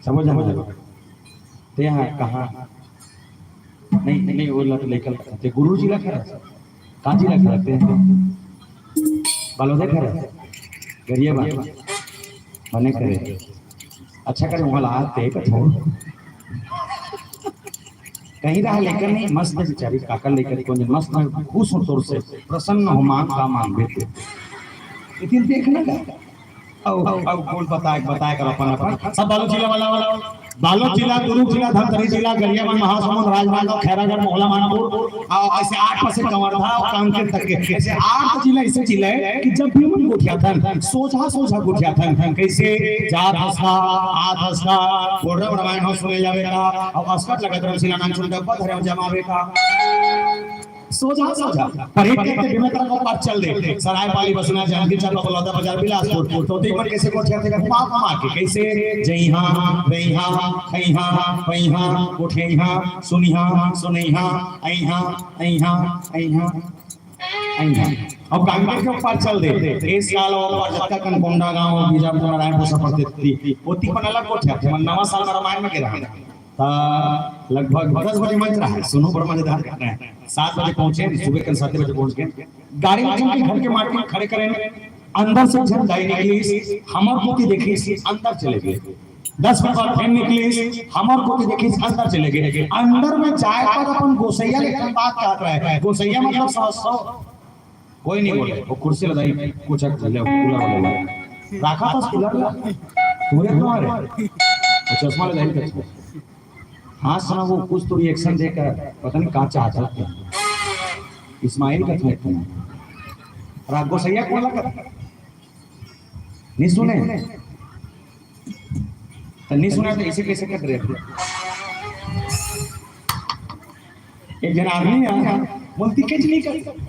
सब झन। ते हा कहाँ? नहीं, नहीं, वो लट लेकर ते गुरु जी ला खड़ा। का जी ला खड़ा ते? बालोदे खड़ा। गरियाबंद। बने करे। अच्छा करे, वहाँ ला आते कथो। कहीं रहा लेकर नहीं, मस्त बेचारी काकर लेकर कौन मस्त, मैं खुश हूँ तोर से, प्रसन्न हूँ, मांग का मांग बेटे। लेकिन देखना का? अब, अब बोल बताए, बताए कर अपन, अपन। सब बालोद जिला वाला, वाला। बालोद जिला, दुर्ग जिला, धमतरी जिला, गरियाबंद, महासमुंद, राजनांदगांव, खैरागढ़, मोहला, मानपुर, और ऐसे आठ पास से कवर्धा और कांकेर तक के। ऐसे आठ जिला ऐसे जिला है कि जब भी मन गोठियाथन, सोझा, सोझा गोठियाथन। कैसे? जात हस का, आत हस का, बोल रहा हूँ, रामायण हो सुने जावे का, और अस्कट लगा धर्मशिला नाम सुन डब्बा धरे जमावे का। सोझा, सोझा। पर एक, एक के बिना तरह को पार चल दे। सरायपाली, बसना, जांजगीर चांपा, बलौदा बाजार, बिलासपुर। तो ते मन कैसे गोठियाथे का? पाप मार के। कैसे? जइहा, रइहा, खइहा, पइहा, उठइहा, सुनिहा, सुनइहा, अइहा, अइहा, अइहा, अइहा। अब कांकेर के ऊपर चल दे। इस साल ऊपर जतका कन कोंडागांव, बीजापुर, नारायणपुर, सब पड़थे। ओती मन अलग गोठियाथे। मन नवा साल में रामायण में गे रहा। त लगभग दस बजे मंच रहा है, सुनो बड़ मजेदार घटना है। सात बजे पहुंचे, सुबह कल सात बजे पहुंच गए। गाड़ी में चल के घर के माटी खड़े करें, अंदर से झन दाई निकलिस, हमर कोती देखिस, अंदर चले गए। दस मिनट बाद फिर निकलिस, हमर कोती देखिस, अंदर चले गए। अंदर में जाए पर अपन गोसैया ले बात कहत रहे। गोसैया मतलब सास सौ कोई नहीं बोले, वो कुर्सी लगाई, कुछ ले, कूलर वाले बोले। रखा था कूलर ला, पूरे क्यों आ रहे? वो चश्मा लगाई, चश्मा। हाँ, सुना, वो कुछ तो रिएक्शन देकर, पता नहीं कहाँ चाहता था। इस्माइल का था इतना। और आप गोसैया कौन लगा? नहीं सुने? तो नहीं सुना तो ऐसे कैसे कर रहे थे? एक जन आदमी है, बोलती कैसे नहीं करती?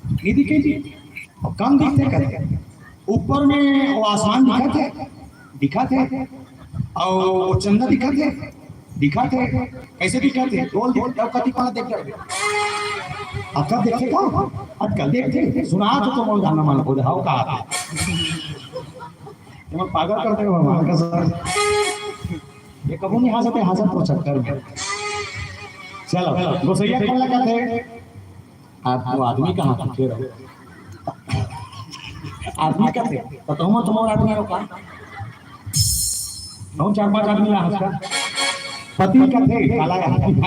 नहीं दिखे जी। और कम दिखते करते। ऊपर में वो आसमान दिखत हे, दिखत हे, अउ वो चंदा दिखत हे, दिखत हे, कैसे दिखत हे? गोल दिखत हे, कति पाना देख कर। अतका देखथे का? अतका देखथे, सुना तो तुम जाना मन को, हाव का आते। तुम पागल करते हो भगवान का सर। ये कबू नहीं हंसते, हंसत वो चक्कर में। चलो, गोसैया कौन लगा थे? आप वो आदमी कहाँ था? फिर आदमी का थे, तो तुम, तुम और आदमी हो का? हम चार पांच आदमी ला हंसता। पति का थे, काला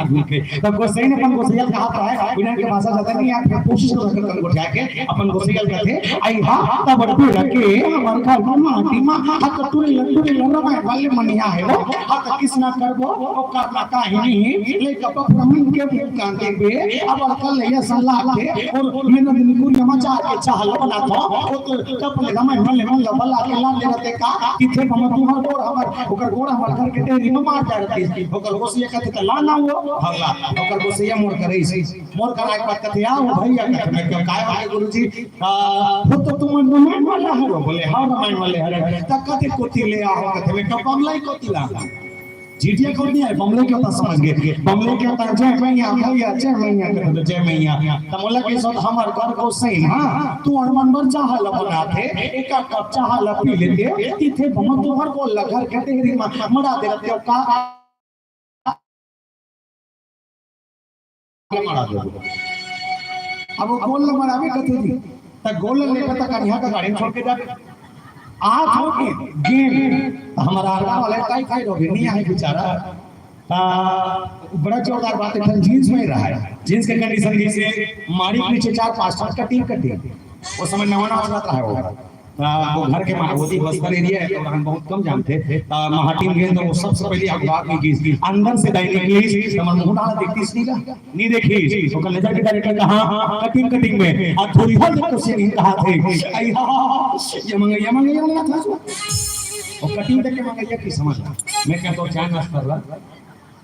आदमी थे। तो गोसाई ने अपन गोसैया कहा था, बिना के भाषा ज्यादा नहीं, आप कोशिश कर सकते हैं, उठा के अपन गोसैया का थे। आई हा, तब बड़ रखे, हमारे घर में माटी माँ, हाथ टूरी लड्डू रे लर्रा में वाले मनिया है वो, हाथ किस ना करबो, वो करना का ही नहीं, ले कप ब्राह्मण के मुंह कांति बे, अब अड़कल ले या सलाह के, और मैं नंदिनी कुरिया मा जाके चाहल बना था, वो तो तब ले रमाय मले मल्ला बला के लाले रहते का, किथे हम तुम्हार गोड़ हमर, ओकर गोड़ हमर घर के टेरी में मार जा रहती, ओकर गोसैया कहते त ला ना वो, भगला, ओकर गोसैया मोर करे इसी, मोर करा एक बात कहते, आओ भैया कहते, मैं क्यों काय वाले गुरुजी, आ, वो तो तुम रमाय मल्ला हो, बोले, हाँ रमाय मल्ले हरे, तक कहते कोती ले आओ कहते, मैं क्यों पगलाई कोती ला। झिटिया कोड नहीं आय, बमले के होता समझ गे। बमले के होता, "जय मैया, भैया, जय मैया," कहते तो, "जय मैया।" त मोला के सोच हमर घर गोसैन, हाँ, तू अड़मन बर चाह ल बनाथे, एक कप चाह ल पी लेते, तिथे बमन तुहर गोल ल घर के देहरी म मड़ा दे रहते हो का? मड़ा देबो। अब वो गोल ल मड़ाबे कथे जी, त गोल ल लेबे त कन्या का गाड़ी छोड़ के जाबे। आ छोड़ के गेम, त हमारा आरका वाला टाइफाइड हो गए, नहीं आए बेचारा। त बड़ा जोरदार बात है, जींस में रहा है, जींस के कंडीशन जैसे माड़ी के नीचे चार पांच ठन कटिंग कटिंग, वो समय नवा नवा चलत रहा है वो। त वो घर के मा-, वो जी बस्तर एरिया है, तो हम बहुत कम जानते। त महाटिन गेंद वो सबसे पहले अखबार में की, अंदर से दाई निकली, त हमर मुंह डाला देखती सी का? नहीं देखी। ओकर नजर के डायरेक्टर कहा, "हाँ, कटिंग, कटिंग में।" आ थोड़ी हद तक उसे नहीं कहा थे। आई हा, ये मंगैया, मंगैया वाला था सो। और कटिंग देख के मंगैया की समझ। मैं क्या तो चाय नाश्ता रहा।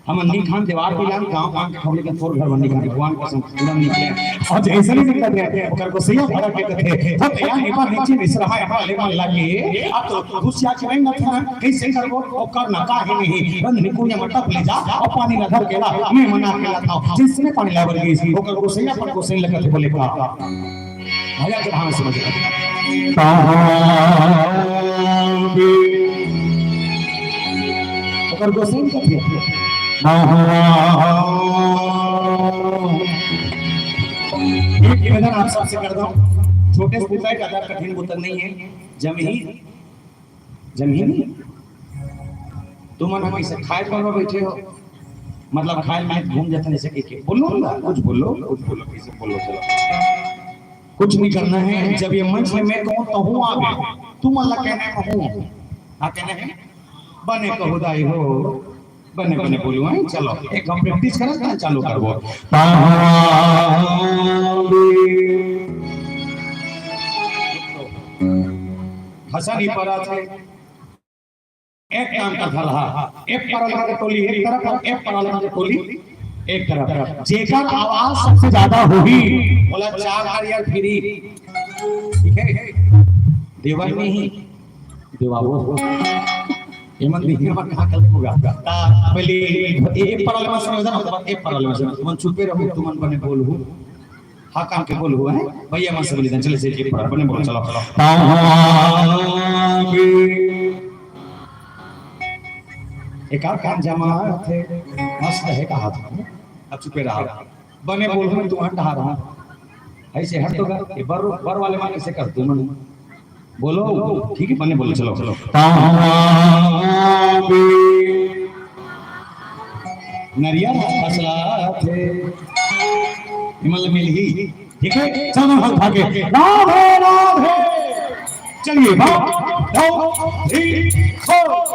हम नहीं खान दीवार पे लान, गांव गांव के खबरे के तोर घर बन निकले, भगवान कसम, पूरा निकले। और जैसे भी निकल रहे, ओकर गोसैया भड़क के कथे, "तो यार, निपा नीचे निसरहा है, वाले मन लगे।" अब तो गुस्सा के नहीं था, कैसे करबो? ओकर ना काहे नहीं, रंध निकुया में टप ले जा, और पानी ला धर के ला, मैं मना के ला था। जिसने पानी ला बर गई, ओकर गोसैया पर गोसैन लगत है, बोले का? भैया के भाव समझ। ओकर गोसैन कथे। एक निवेदन आप सबसे कर दो, छोटे से बुता है, ज्यादा कठिन बुता नहीं है। जमीन, जमीन, तुमन हम इसे खाए पर बैठे हो, मतलब खाए में घूम जाते हैं, जैसे कि, कि बोलो ना, कुछ बोलो, कुछ बोलो, कैसे बोलो, चलो। कुछ नहीं करना है। जब ये मंच में मैं कहूँ तो हूँ आ गए, तुम अल्लाह कहने में हूँ, हाँ कहने हैं, बने कहू दाई हो, बने बने बोलू हैं। चलो एक हम प्रैक्टिस करें, तो चालू करबो। हसन ही परा थे। एक काम कर रहा, एक पर अलग टोली एक तरफ और एक पर अलग टोली एक तरफ। जेकर आवाज सबसे ज्यादा होही, बोला चार हजार फ्री। ठीक है, देवर नहीं, देवावो। एमन दिखे मन कहाँ कल होगा। ता पहले एक पर अलग से निवेदन, एक पर अलग से मन चुपे रहो, तुमन बने बोलहू। हाँ, काम के बोलहू है भैया, मन से बोली चले से एक पर बने बोल, चलो। एक आध काम जमा थे, मस्त है कहा था, अब चुपे रहा। बने बोलहू मैं तुम्हारा डहा रहा, ऐसे हट तो गा, ये बर, बर वाले मन ऐसे कर तुमन। बोलो, ठीक है, बने बोलो, चलो, चलो। नरिया फसला थे, हिमल मिल ही, ठीक है, चलो हम भागे। राधे, राधे। चलिए, one, two, three, four।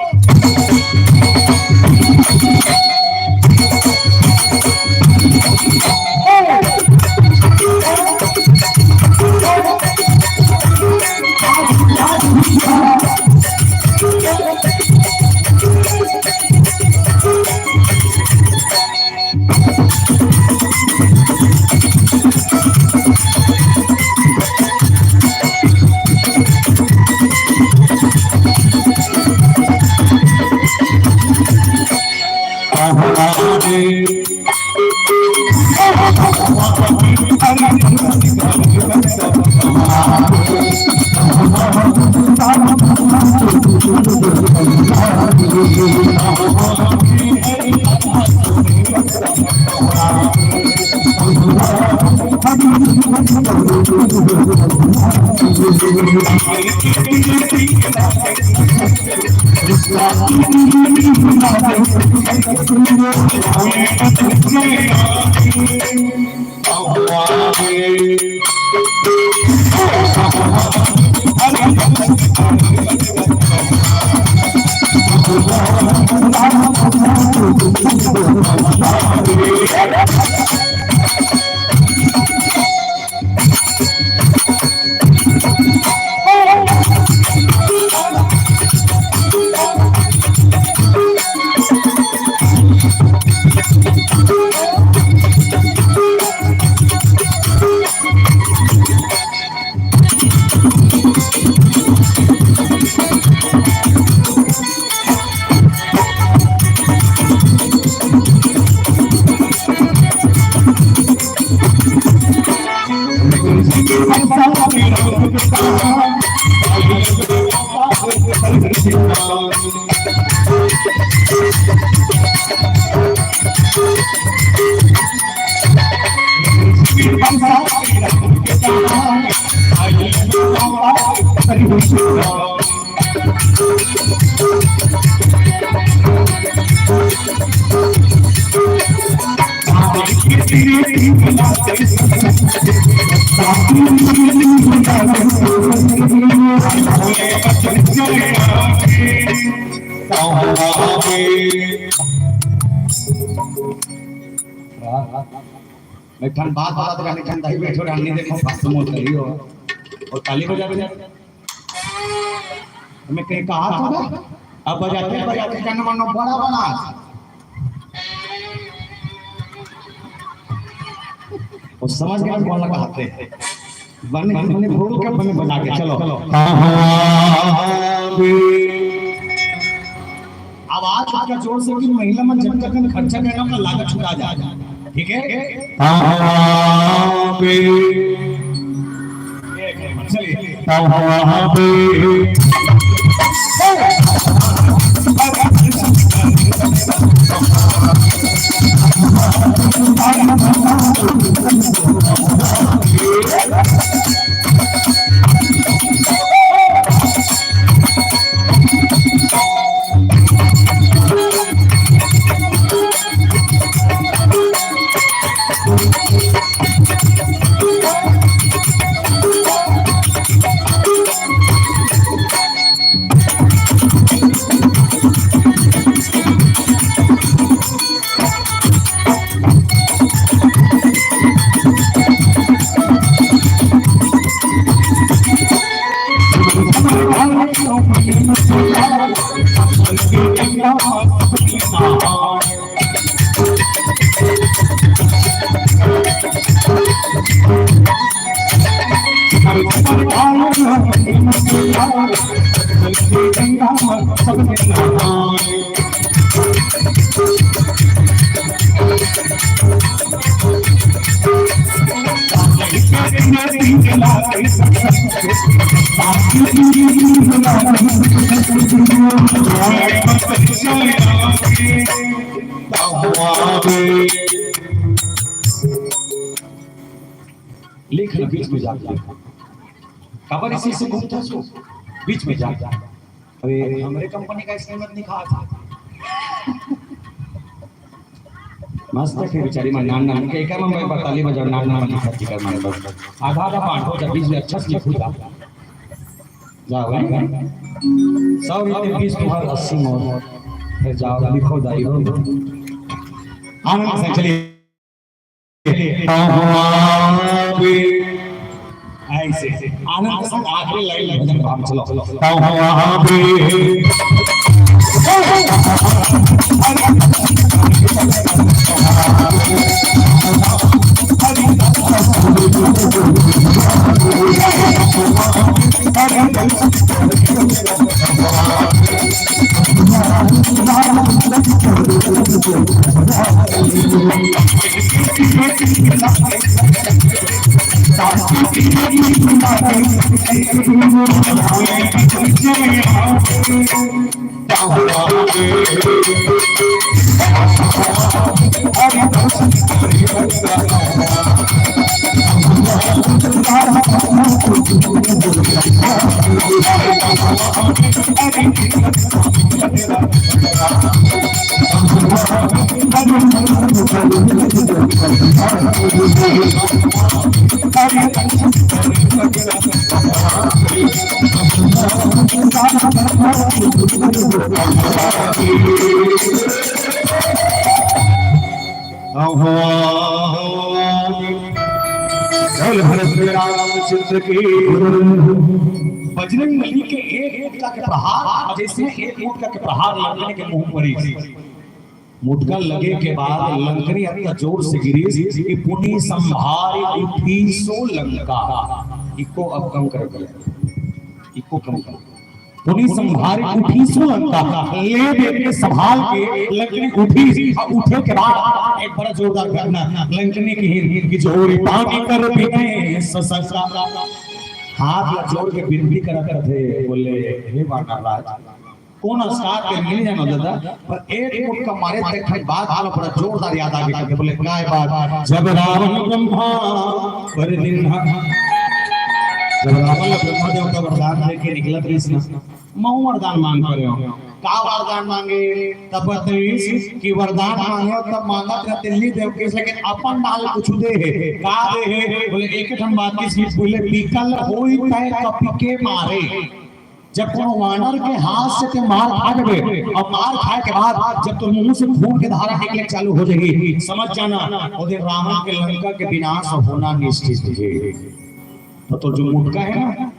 मैं ठन बात बतात रहा, ठन दाई बैठो, ठन नहीं देखो, फालतू मत करियो। और ताली बजा दे। मैं कहीं कहा था ना? अब बजाते, बजाते जन मनो बड़ा बना। वो समझ गए कौन लगा हाथे। बने, बने बोल के बने बजा के चलो। आवाज का जोर से कि महिला मन जब तक खर्चा करना, अपना लागत छुटा जाए। ठीक है? चलिए। लिख ले बीच में जाके। काबर इसी से घूमता सो? बीच में जा। अरे, हमरे कंपनी का स्कीम मत निकाल। मस्त है बेचारी मन, नान नान के, एकर मन में ताली बजाओ, नान नान लिखा, एकर मन बस। आधा आधा बांटो, जब बीच में अच्छा से लिखो जा। जाओ, हैं? सौ रुपये बीस तुम्हार अस्सी मोर। फिर जाओ, लिखो दाई हो। आनंद से चलिए। ऐसे आनंद से आखिरी लाइन भजन भाव चलो। चल भरत रामचंद्र की। बजरंग बली के एक मुटका के प्रहार, जैसे एक मुटका के प्रहार लंकनी के मुंह परी। मुटका लगे के बाद लंकनी अतना जोर से गिरी कि पुनि संभारि उठीसो लंका। इको अब कम कर दिया, इको कम कर। पुनि संभारि उठीसो लंका, ले दे के संभाल के लंकनी उठी। और उठे के बाद एक बड़ा जोरदार घटना लंकनी की ही कि जोरि पानी कर बिनय ससंका। हाथ ला जोर के बिनती करत रथे, बोले, "हे वानर राज, कोन अस्कार के मिल जानो दादा, पर एक मुटका मारे तक फिर बात वाला बड़ा जोरदार याद आ गया, बोले, "काय बात?" "जब रावण ब्रह्मा पर दिन, जब रावण ला ब्रह्मा देव का वरदान देके निकलत रहिस ना, महूं वरदान मांग करे हो।" का वरदान मांगे? तब बतइस कि वरदान मांगे, तब मांगत रहे दिल्ली देव के, लेकिन अपन डाल कुछ दे हे। का दे हे? बोले, एक ठन बात की सीख बोले, "विकल होई तय कपि के मारे।" जब कोनो वानर के हाथ से ते मार खा लेबे, और मार खाए के बाद जब तोर मुंह से खून के धारा निकले चालू हो जाही, समझ जाना, ओ दिन रावण के लंका के विनाश होना निश्चित हे। तो तोर जो मुटका हे ना,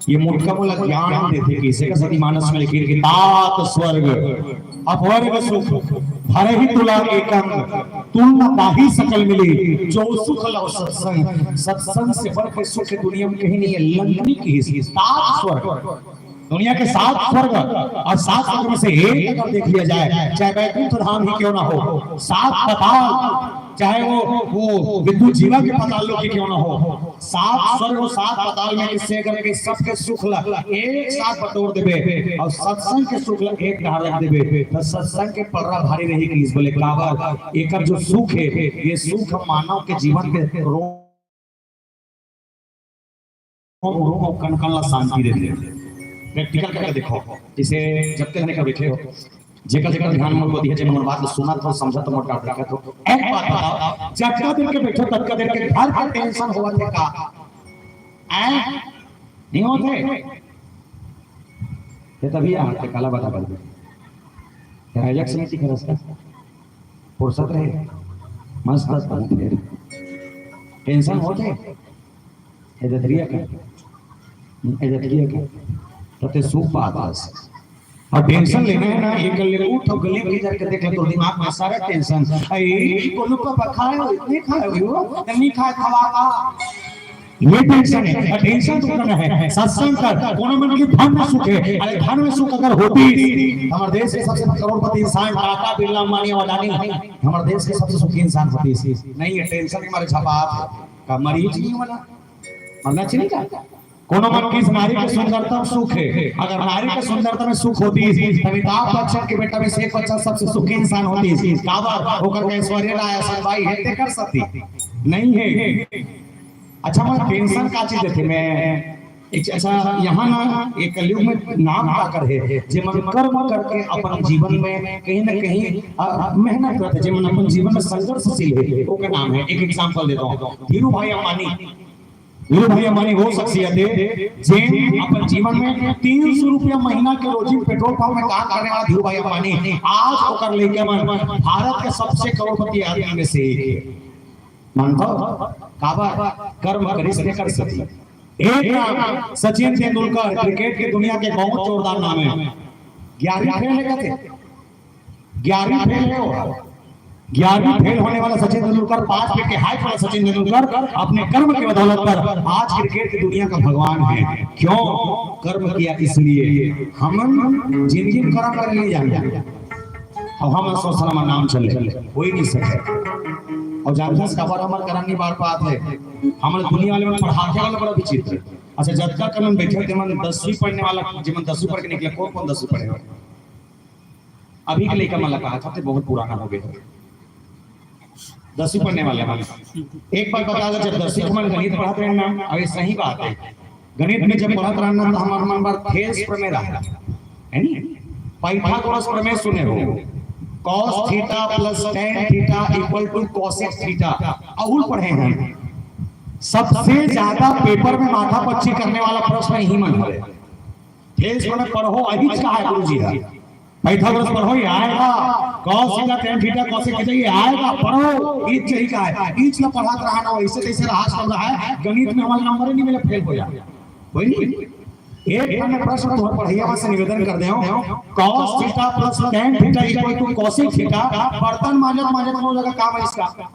ये मुटका मोला ज्ञान देथे, कइसे का सती मानस में लिखे कि तात स्वर्ग अपवर्ग सुख, भरहि तुला एकंग, तुल न ताहि सकल मिले, जो सुख लव सत्संग, सत्संग से बढ़ के सुख दुनिया में कहीं नहीं है, लंका नहीं कही, तात स्वर्ग। दुनिया के सात स्वर्ग और सात स्वर्ग में से एक अगर देख लिया जाए, चाहे बैकुंठ धाम ही क्यों ना हो, सात पाताल, चाहे वो, वो विद्युत जीवा के पाताल लोक ही क्यों ना हो, सात स्वर्ग और सात पाताल में से अगर के सबके सुख ला एक साथ बटोर देबे और सत्संग के सुख ला एक डहार रख देबे, तो सत्संग के पलड़ा भारी रही कि इस बोले काबर एकर जो सुख है, ये सुख मानव के जीवन के रो-, रो-, रो-, कण-कण ला शांति दे दे। Practical करके देखो, जैसे जब तक नहीं कर बैठे हो, जेकर जेकर ध्यान मोर को दिए, जे मोर बात सुनत हो, समझत हो, मोर का देखत हो, एक बात बताओ, जतका देर के बैठो, ततका देर के घर का tension होवत हे का? हैं? नहीं होत हे? ये तभी यहाँ के काला बात कर दे। क्या है, जैक्सन की तरह से फुर्सत रहे, मस्त मस्त घूम फिर। Tension होत हे? एदत रिया का, एदत रिया का, तो ते सूख पात हस। और tension लेना है ना, ये कर ले, उठ और गली में जाके देख ले, तो दिमाग में सारा tension। अरे, कोनो को बखाए हो, इतने खाए हो, नहीं खाए, खवा का। ये tension है, और tension तो करना है, सत्संग कर, कोनो मन की धन में सुख है। अरे, धन में सुख अगर होती, हमारे देश के सबसे करोड़पति इंसान टाटा, बिरला, अंबानी और अडानी, हमारे देश के सबसे सुखी इंसान होती। नहीं है, tension हमारे छपा का मरीज नहीं होना, मरना चाहिए क्या? कोनो मन किस नारी के सुंदरता में सुख है, अगर नारी के सुंदरता में सुख होती, तो अमिताभ बच्चन के बेटा में से एक बच्चा सबसे सुखी इंसान होती। काबर? ओकर के ऐश्वर्या राय असन बाई है, ते कर सकती नहीं है। अच्छा, मैं tension का चीज देते, मैं एक, अच्छा, यहाँ ना एक कलयुग में नाम का कर है, जे मन कर्म करके अपन जीवन में कहीं ना कहीं, अ, मेहनत करते, जे मन अपन जीवन में संघर्षशील है, ओकर नाम है। एक example देता हूँ, धीरू भाई अंबानी। धीरू भाई अंबानी वो शख्सियत है, जे अपन जीवन में तीन सौ रुपया महीना के रोजी पेट्रोल पंप में काम करने वाला धीरू भाई अंबानी आज ओकर लइका मन भारत के सबसे करोड़पति आदमी में से एक है। मानता हो? काबर? कर्म करिस ते कर सकी। एक नाम सचिन तेंदुलकर, क्रिकेट के दुनिया के बहुत जोरदार नाम है। ग्यारहवीं फेल है कहते, ग्यारहवीं फेल है वो। ग्यारहवीं फेल होने वाला सचिन तेंदुलकर, पांच विकेट के हाइट वाला सचिन तेंदुलकर अपने कर्म के बदौलत पर आज क्रिकेट की दुनिया का भगवान है। क्यों? कर्म किया इसलिए। हमन जिंदगी में कर्म कर लिए जाने, और हम सोचना हमारा नाम चले, कोई नहीं सकता। और जानते हैं, काबर हमारे कर्म नहीं बार पाते? हमारे दुनिया वाले में पढ़ाते वाला बड़ा विचित्र। अच्छा, जतका कन बैठे थे, मन दसवीं पढ़ने वाला, जे मन दसवीं पढ़ के निकले, कौन कौन दसवीं पढ़े हो? अभी के लइका मन ला कहा था, ते बहुत पुराना हो गए। दसवीं पढ़ने वाले मन, एक बात बता दो, जब दसवीं के मन गणित पढ़त रहे ना, अभी सही बात है, गणित में जब पढ़त रहना तो हमारे मन बार थेल्स प्रमेय रहा है, है नी? पाइथागोरस प्रमेय सुने हो, cos theta plus tan theta equal to cosec theta, अहुल पढ़े हैं। सबसे ज्यादा पेपर में माथा पच्ची करने वाला प्रश्न यही मन है। थेल्स प्रमेय पढ़ो, अहिच का है गुरुजी है। पाइथागोरस पढ़ो, ये आएगा। Cos theta, tan theta, cosec theta, ये आएगा, पढ़ो। इच यही का है। इच ला पढ़ात रहा ना, वैसे तैसे रहा, सब रहा है। गणित में हमारे नंबर ही नहीं मिले, फेल हो जाए। कोई नहीं। एक बार मैं प्रश्न तुम्हारे पढ़ैया से निवेदन कर दे हूँ। Cos theta plus tan theta equal to cosec theta। बर्तन मांजत मांजत हो जाएगा काम है इसका?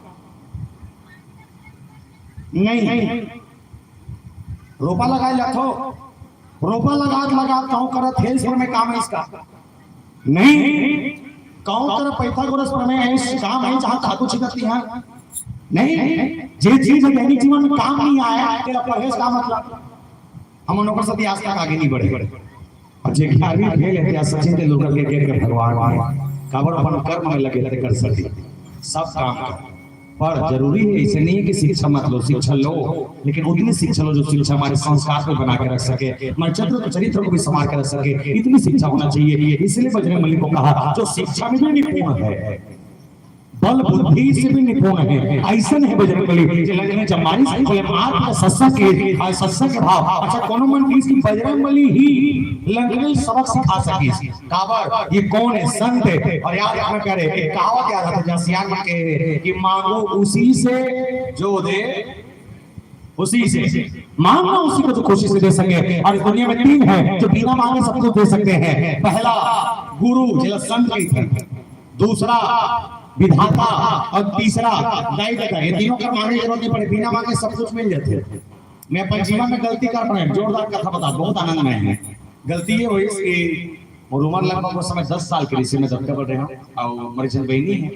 नहीं। रोपा लगाए जाथो, रोपा लगात लगात कहूँ करत हे, इस में काम है इसका? नहीं। कहूँ करत पाइथागोरस प्रमेय है, इस काम है जहाँ खातू छिटत नहीं है? नहीं। जे चीज दैनिक जीवन में काम नहीं आया, तेरा पढ़े का मतलब? हम लोग सभी आज तक आगे नहीं बढ़े। अब जे ग्यारहवीं फेल हे, या सचिन तेंदुलकर के गिर के भगवान हे, काबर अपन कर्म में लगे, ते कर सके सब काम का। पर जरूरी है, ऐसे नहीं है कि शिक्षा मत लो, शिक्षा लो, लेकिन उतनी शिक्षा लो जो शिक्षा हमारे संस्कार को बना के रख सके, हमारे चरित्र, चरित्र को भी संभाल के रख सके, इतनी शिक्षा होना चाहिए। इसलिए बजरंग बली को कहा, जो शिक्षा में भी निपुण है, बल बुद्धि से भी निपुण है, ऐसे नहीं बजरंग बली। जे लंगड़े जब मारिस, बोले, "मार के सत्संग के, और सत्संग के भाव।" अच्छा, कोनो मन कहिस कि बजरंग बली ही लंगड़े सबक सिखा सकिस। काबर? ये कौन है? संत है। और याद रखना प्यारे, एक कहावत याद आता है, जहाँ सियान मन के, कि मांगो उसी से जो दे उसी से, मांगना उसी को जो खुशी से दे सके। और इस दुनिया में तीन है जो बिना मांगे सब कुछ दे सकते हैं। पहला गुरु, जिला संत कहिथे, दूसरा विधाता और तीसरा दाई ददा। ये तीनों का मांगे जरूरत नहीं पड़े, बिना मांगे सब कुछ मिल जाथे। मैं अपन जीवन में गलती कर रहे हैं, जोरदार कथा बता, बहुत आनंद में है। गलती ये हुई कि मोर उमर लगभग उस समय दस साल के रिहिस हे, मैं दतका बन रहे हूँ, और मोर एक झन बहिनी है,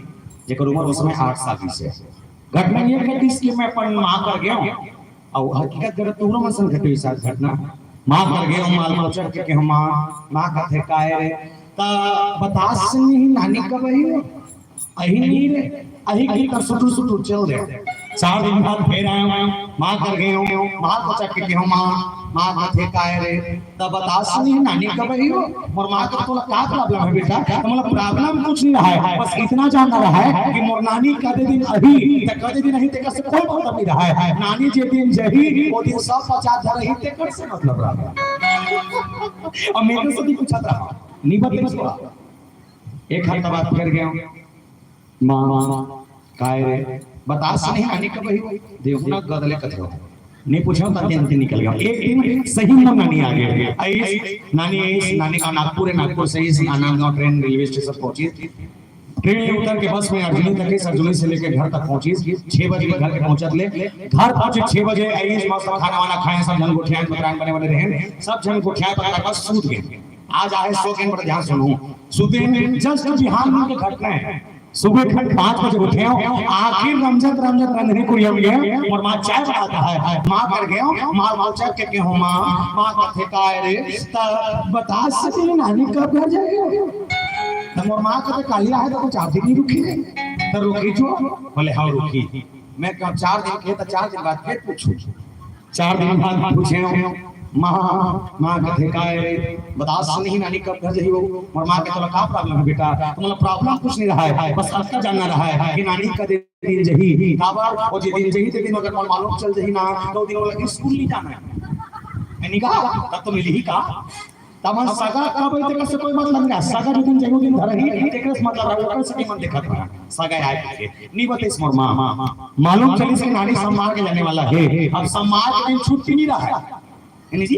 जेकर उमर उस समय आठ साल रिहिस हे। घटना ये घटिस कि मैं अपन माँ कर गया हूँ, और हकीकत घटत तुहरो मन संग घटे हुई साथ घटना। माँ कर गया हूँ, माल को चढ़ के कहूँ, "माँ।" माँ कथे, "काय रे?" "त बतास नहीं नानी कब आई हो?" "अही नहीं रे, अही की कर सुटुर सुटुर चल दे।" चार दिन बाद फिर आया हूँ, माँ कर गया हूँ, माँ को चढ़ के कहूँ, "माँ।" माँ कथे, "काय रे?" "त बतास नहीं नानी कब आई हो?" मोर माँ कथे, "तोला का problem है बेटा?" "त मोला problem कुछ नहीं रहा है, बस इतना जानना रहा है कि मोर नानी कदे दिन अही, त कदे दिन अही, तेकर से कोई मतलब नहीं रहा है। नानी जे दिन जही, वो दिन सब पचास धर रही, तेकर से मतलब रहा है।" और मेरे से भी पूछत रहा, नहीं बताइस तोला। एक हफ्ता बाद फिर गया हूँ, "माँ, काय रे?" "बतास नहीं नानी कब आई हो?" देखो ना, गदले कथे हो। नहीं पूछा, ताते अंते निकल गया। एक दिन सही में नानी आ गई। आइस, नानी आइस, नानी का नागपुर है, नागपुर से आइस, नांदगांव ट्रेन रेलवे स्टेशन पहुंची। ट्रेन में उतर के बस में अर्जुनी तक आइस, अर्जुनी से लेके घर तक पहुंची। छह बजे घर के पहुंचत ले, घर पहुंचे छह बजे, आइस, मस्त खाना वाना खाए, सब झन गोठियान बतरान बने बने रहे, सब झन गोठियाए पत्ता का सूत गए। आज आहे सो के बड़े ध्यान सुनहू, सुते में just बिहान मन के घटना है। सुबह खन पाँच बजे उठे हो, आखिर रमजत रमजत रंधनी कुरिया में गए, मोर माँ चाय बनाता है, माँ कर गए हो, माँ माँ चाय के, के हो माँ, माँ कथे, "काय रे?" "त बतास नहीं नानी कब घर जाए?" त मोर माँ कथे, "काली आहे त कुछ आप दिन नहीं रुकी रे, त रुकी जो।" बोले, "हाँ रुकी।" मैं कहा, "चार दिन के, त चार दिन बाद फिर पूछू।" चार दिन बाद पूछे हो, "माँ।" माँ कथे, "काय रे?" "बतास नहीं नानी कब घर जाही हो?" मोर माँ कथे, "तोला का problem है बेटा?" "त मोला problem कुछ नहीं रहा है, बस अतका जानना रहा है कि नानी कदे दिन जही, काबर वो जे दिन जही, ते दिन अगर मोला मालूम चल जही ना, त वो दिन मोला स्कूल नहीं जाना है।" यानी का, तब तो मिली ही का? तमन सगा कब आई, तेकर से कोई मतलब नहीं। सगा जो दिन जही, दिन धरही, तेकर से मतलब रहा, ओकर से मन देखत रहा। सगा आए के नहीं बताइस मोर माँ। मालूम चलिस कि नानी सम्मार के जाने वाला है। अब सम्मार के दिन छुट्टी नहीं रहा है। यानी जी,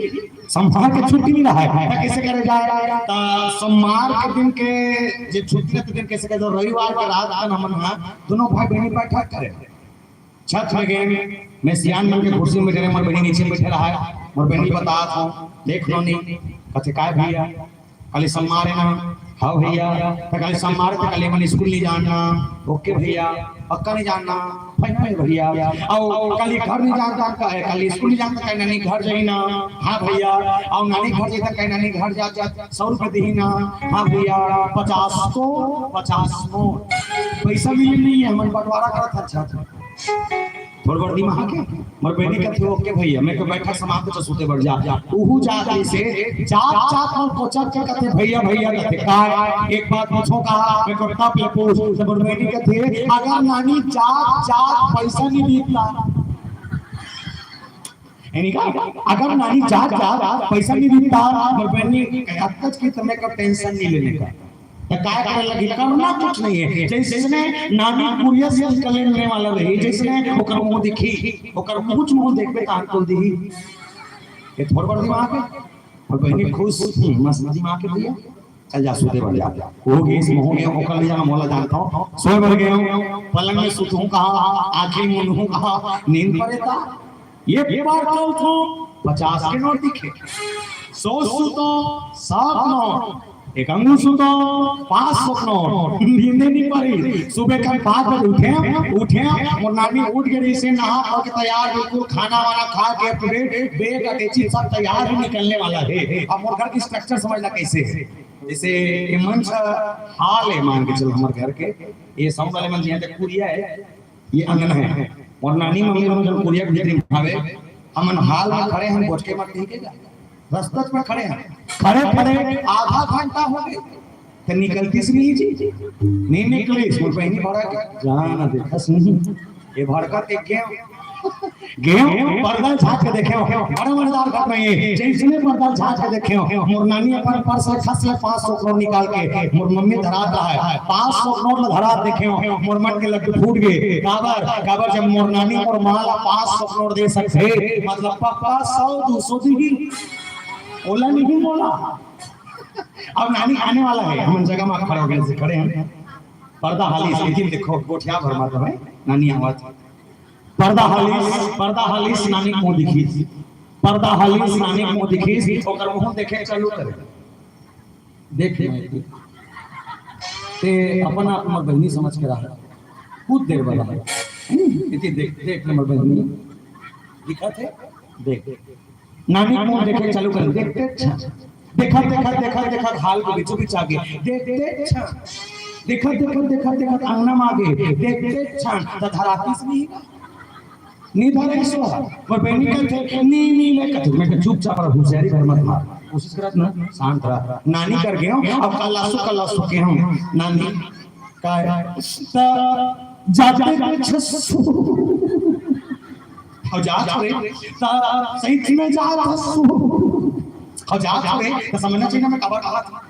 सम्मार के छुट्टी नहीं रहा है। त कैसे करे जाए? त सम्मार के दिन के जे छुट्टी रहते दिन कैसे करे? रविवार के रात का हमन हा दोनों भाई बहनी बैठक करे। छत में गए, मैं सियान मन के कुर्सी में जरे, मोर बहनी नीचे बैठे रहा है। मोर बहनी बतात हो, "देख लो नहीं।" कथे, "काय भैया?" "काली सम्मार है ना?" "हाँ भैया।" "त काली सम्मार है, त काली मन स्कूल नहीं जाना?" "OK भैया।" "पक्का नहीं जाना?" "फाइनल है भैया।" "अउ काली घर नहीं जाना?" "का-, काली स्कूल नहीं जाना?" "काय नानी घर जाही ना?" "हाँ भैया।" "अउ नानी घर जाही त काय नानी घर जा, जा सौ रुपये देही ना?" "हाँ भैया।" "पचास को, पचास नोट।" पैसा मिले नहीं है, हमन बंटवारा करत हन छत। थोड़ बड़ दिमाग है। मोर बहनी कथे, "OK भैया।" मैं कहा, "बैठा, समाप्त, तो सूते बर जा।" उहू जात से जात जात मोर कोचक के कथे, "भैया, भैया," कथे, "काय?" "एक बात पूछो का?" मैं कहा, "तब ले पूछ।" तो मोर बहनी कथे, "अगर नानी जात जात पैसा नहीं दीता।" यानी का, अगर नानी जात जात पैसा नहीं दीता, मोर बहनी कहे, "अतकच की तुम्हें का टेंशन नहीं लेने का।" त काय करे लगी? करना कुछ नहीं है। जैसने नानी कुरिया से निकलने वाला रही, जैसने ओकर मुंह दिखी, ओकर कुछ मुंह देखबे त अंकुल दिही। ये थोड़ बड़ दिमाग है। और बहनी खुश, हम्म, मस्त दिमाग है भैया, चल जा, सूते बर जा। वो गइस, महूं गया, ओकर ले जाना, मोला जानता हूँ, सोए बर गया हूँ, पलंग में सुतहूँ कहा, आँखी मूंदहूँ कहा, नींद पड़े था। ये बार कल तो पचास के नोट दिखे, सौ सुतो, सात नोट, एक अंगुल सुन तो पाँच सौ नोट नींदे नहीं पड़ी। सुबह का पाँच बजे उठे, उठे, मोर नानी उठ के जैसे नहा खा के तैयार, बिल्कुल खाना वाना खा के पूरे बैग अटैची सब तैयार है, निकलने वाला है। अब मोर घर की स्ट्रक्चर समझना कैसे है। जैसे ये मंच हॉल है, मान के चल हमारे घर के, ये साउंड वाले मंच यहाँ तक कुरिया है, ये अंगना है। मोर नानी मम्मी मन जब कुरिया के भीतरी में हवे, हमन हॉल में खड़े हैं, बोचके मत कही के जा। रस्तच में खड़े हैं, खड़े खड़े आधा घंटा हो गए, तो निकलतीस नहीं जी, नहीं निकलीस। मोर बहिनी भड़क, जान देखस नहीं, ये भड़कत देख के गेहूं पर्दा झांक के देखे हो, बड़ा मजेदार घटना ये। जैसने पर्दा झांक के देखे हो, मोर नानी अपन पर्स से खस ले पाँच सौ नोट निकाल के मोर मम्मी धरात रहा है, पाँच सौ नोट ला धरात देखे हो, मोर मन के लड्डू फूट गए। काबर? काबर जब मोर नानी मोर माँ ला पाँच सौ नोट दे सकथे, मतलब पक्का सौ दो सौ दी, ओला नहीं बोला। अब नानी आने वाला है, हमन जगह में खड़े हो गए, खड़े हैं। पर्दा हालिस, लेकिन देखो, गोठिया भर माता भाई, नानी आवत। पर्दा हालिस, पर्दा हालिस, नानी को दिखिस। पर्दा हालिस, नानी को दिखिस, ओकर मुंह देखे चालू करे। देख ले, ते अपन आप हमर बहिनी समझ के रहा। कुछ देर बाद आए। इति देख, देख हमर बहिनी। दिखत है? देख। नानी को देखे चालू कर, देखते अच्छा। देखत, देखत, देखत, देखत, हाल के बीचों बीच आगे। देखते अच्छा। देखत, देखत, देखत, देखत, अंगना में आगे। देखते अच्छा। त धरातीस नहीं। नहीं धरे सो। पर बहिनी कहते, "नहीं, नहीं, नहीं," कहते, मैं कहा, "चुपचाप रह, होशियारी भर मत मार। कोशिश करत ना, शांत रह।" नानी कर गए हो, अब कल्लासु, कल्लासु के हो। नानी, काय? त जाते छसु। हो जात रे, त सही में जात हसु। हो जात रे, त समझना चाहिए ना मैं काबर कहा था।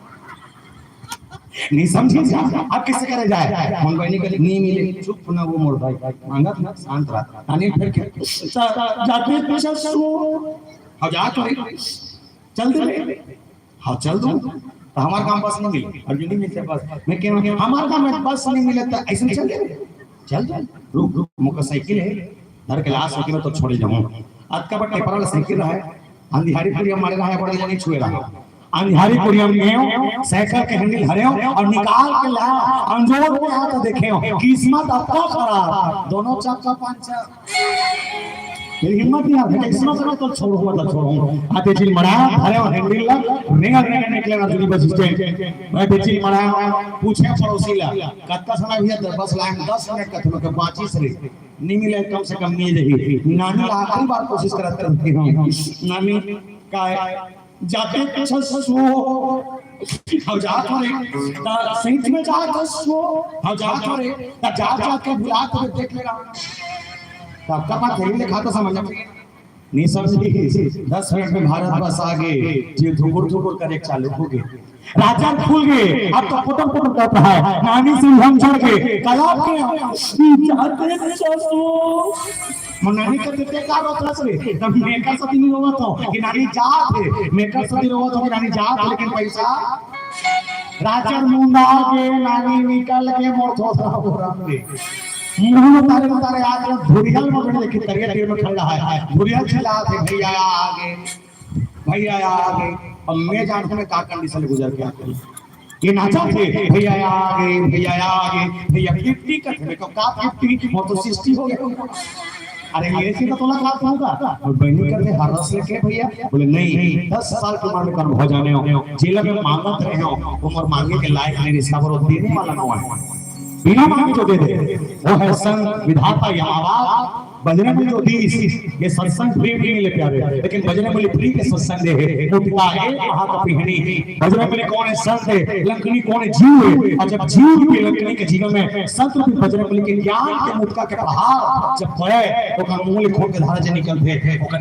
नहीं समझे जा, अब किसे करे जाए? मोर बहिनी कहली, "नहीं मिले।" चुप ना वो मोर भाई, मांगत ना, शांत रह। नानी फिर के, त जाते छसु। हो जात रे, चल दे रे। हाँ, चल दूँ। त हमार काम बस नहीं मिले, और यू नहीं मिलते बस। मैं कह रहा हूँ, हमार काम में बस नहीं मिले त ऐसे चल दे। चल दे, रुक, रुक, मोकर साइकिल है, धर के ला साइकिल में तो छोड़े जाऊँ। अतका बड़ टेपर वाला साइकिल रहा है, अंधियारी कुरिया मारे रहा है, बड़े नहीं छुए रहा। अंधियारी कुरिया में गयो, साइकिल के हैंडल धरे हो और निकाल के ला, अंजोर में आ तो देखे हो, किस्मत अतका खराब, दोनों चक्का पंचर। मेरी हिम्मत नहीं आती, इसमें से तो छोड़ूंगा, तो छोड़ूंगा। आते चिल मड़ा, भरे और हैंडल ला, रेंगा रेंगा निकले अर्जुनी बस स्टैंड। मैं ते चिल मड़ा, पूछे पड़ोसी ला, "कत्ता समय भैया?" "तो बस लाइन दस मिनट का, तुम्हें बाँचिस रे, नहीं मिले, कम से कम मिल रही।" नानी ला आखिरी बार कोशिश करत करती हूँ, "नानी, काय जाते छसु, हम जात हो रे, त सही में जात हसु, हम जात हो रे, त जात जात के बुलात हो, देख लेगा।" तब तक बात यही लिखा तो समझ में नहीं समझी। दस मिनट में भारत बस आ गए, जे धुकुर धुकुर करे चालू हो गए, राजा खुल गए। अब तो पुटर पुटर कर रहा है, नानी से हम चढ़ के तालाब के जाते छसु। मोर नानी कहते, "ते का रोत हस रे?" तब मेकर सती नहीं रोवत हो कि नानी जात है, मेकर सती रोवत हो कि नानी जात है, लेकिन पैसा राजर मुंडा के नानी निकल के मोर थोथरा बोरा पे मुंह उतारे उतारे आके धुरिया में बैठ के तरिया तीर में खड़ा है। धुरिया चिल्लात है, "भैया आ गए, भैया आ गए।" अब मैं जानता मैं का कंडीशन गुजर के आते हैं। ये नाचा थे, "भैया आ गए, भैया आ गए, भैया फिफ्टी का थे।" मैं कहा, "का फिफ्टी? वो तो सिक्सटी हो गया।" अरे, ये ऐसे तो तोला का होगा? और बहनी करते हर रस लेके, "भैया," बोले, "नहीं, दस साल की उम्र में कौन हो जाने हो, जेल में मांगत रहे हो, वो मोर मांगे के लायक नहीं, रिश्ता पर वो देने वाला ना है, बिना मांगे जो दे दे, वो है संत विधाता यमावा।" बजरंग बली जो दीस, ये सत्संग प्रेम नहीं मिले प्यारे, लेकिन बजरंग बली प्रिय के सत्संग दे है, मोटिका एक महाकपि हनी। बजरंग बली कौन है? संत है। लंकनी कौन है? जीव है। और जब जीव रूपी लंकनी के जीवन में संत रूपी बजरंग बली के ज्ञान के मोटका के प्रहार जब पड़े, तो ओकर मूल खोल के धारा जे निकलते, ओकर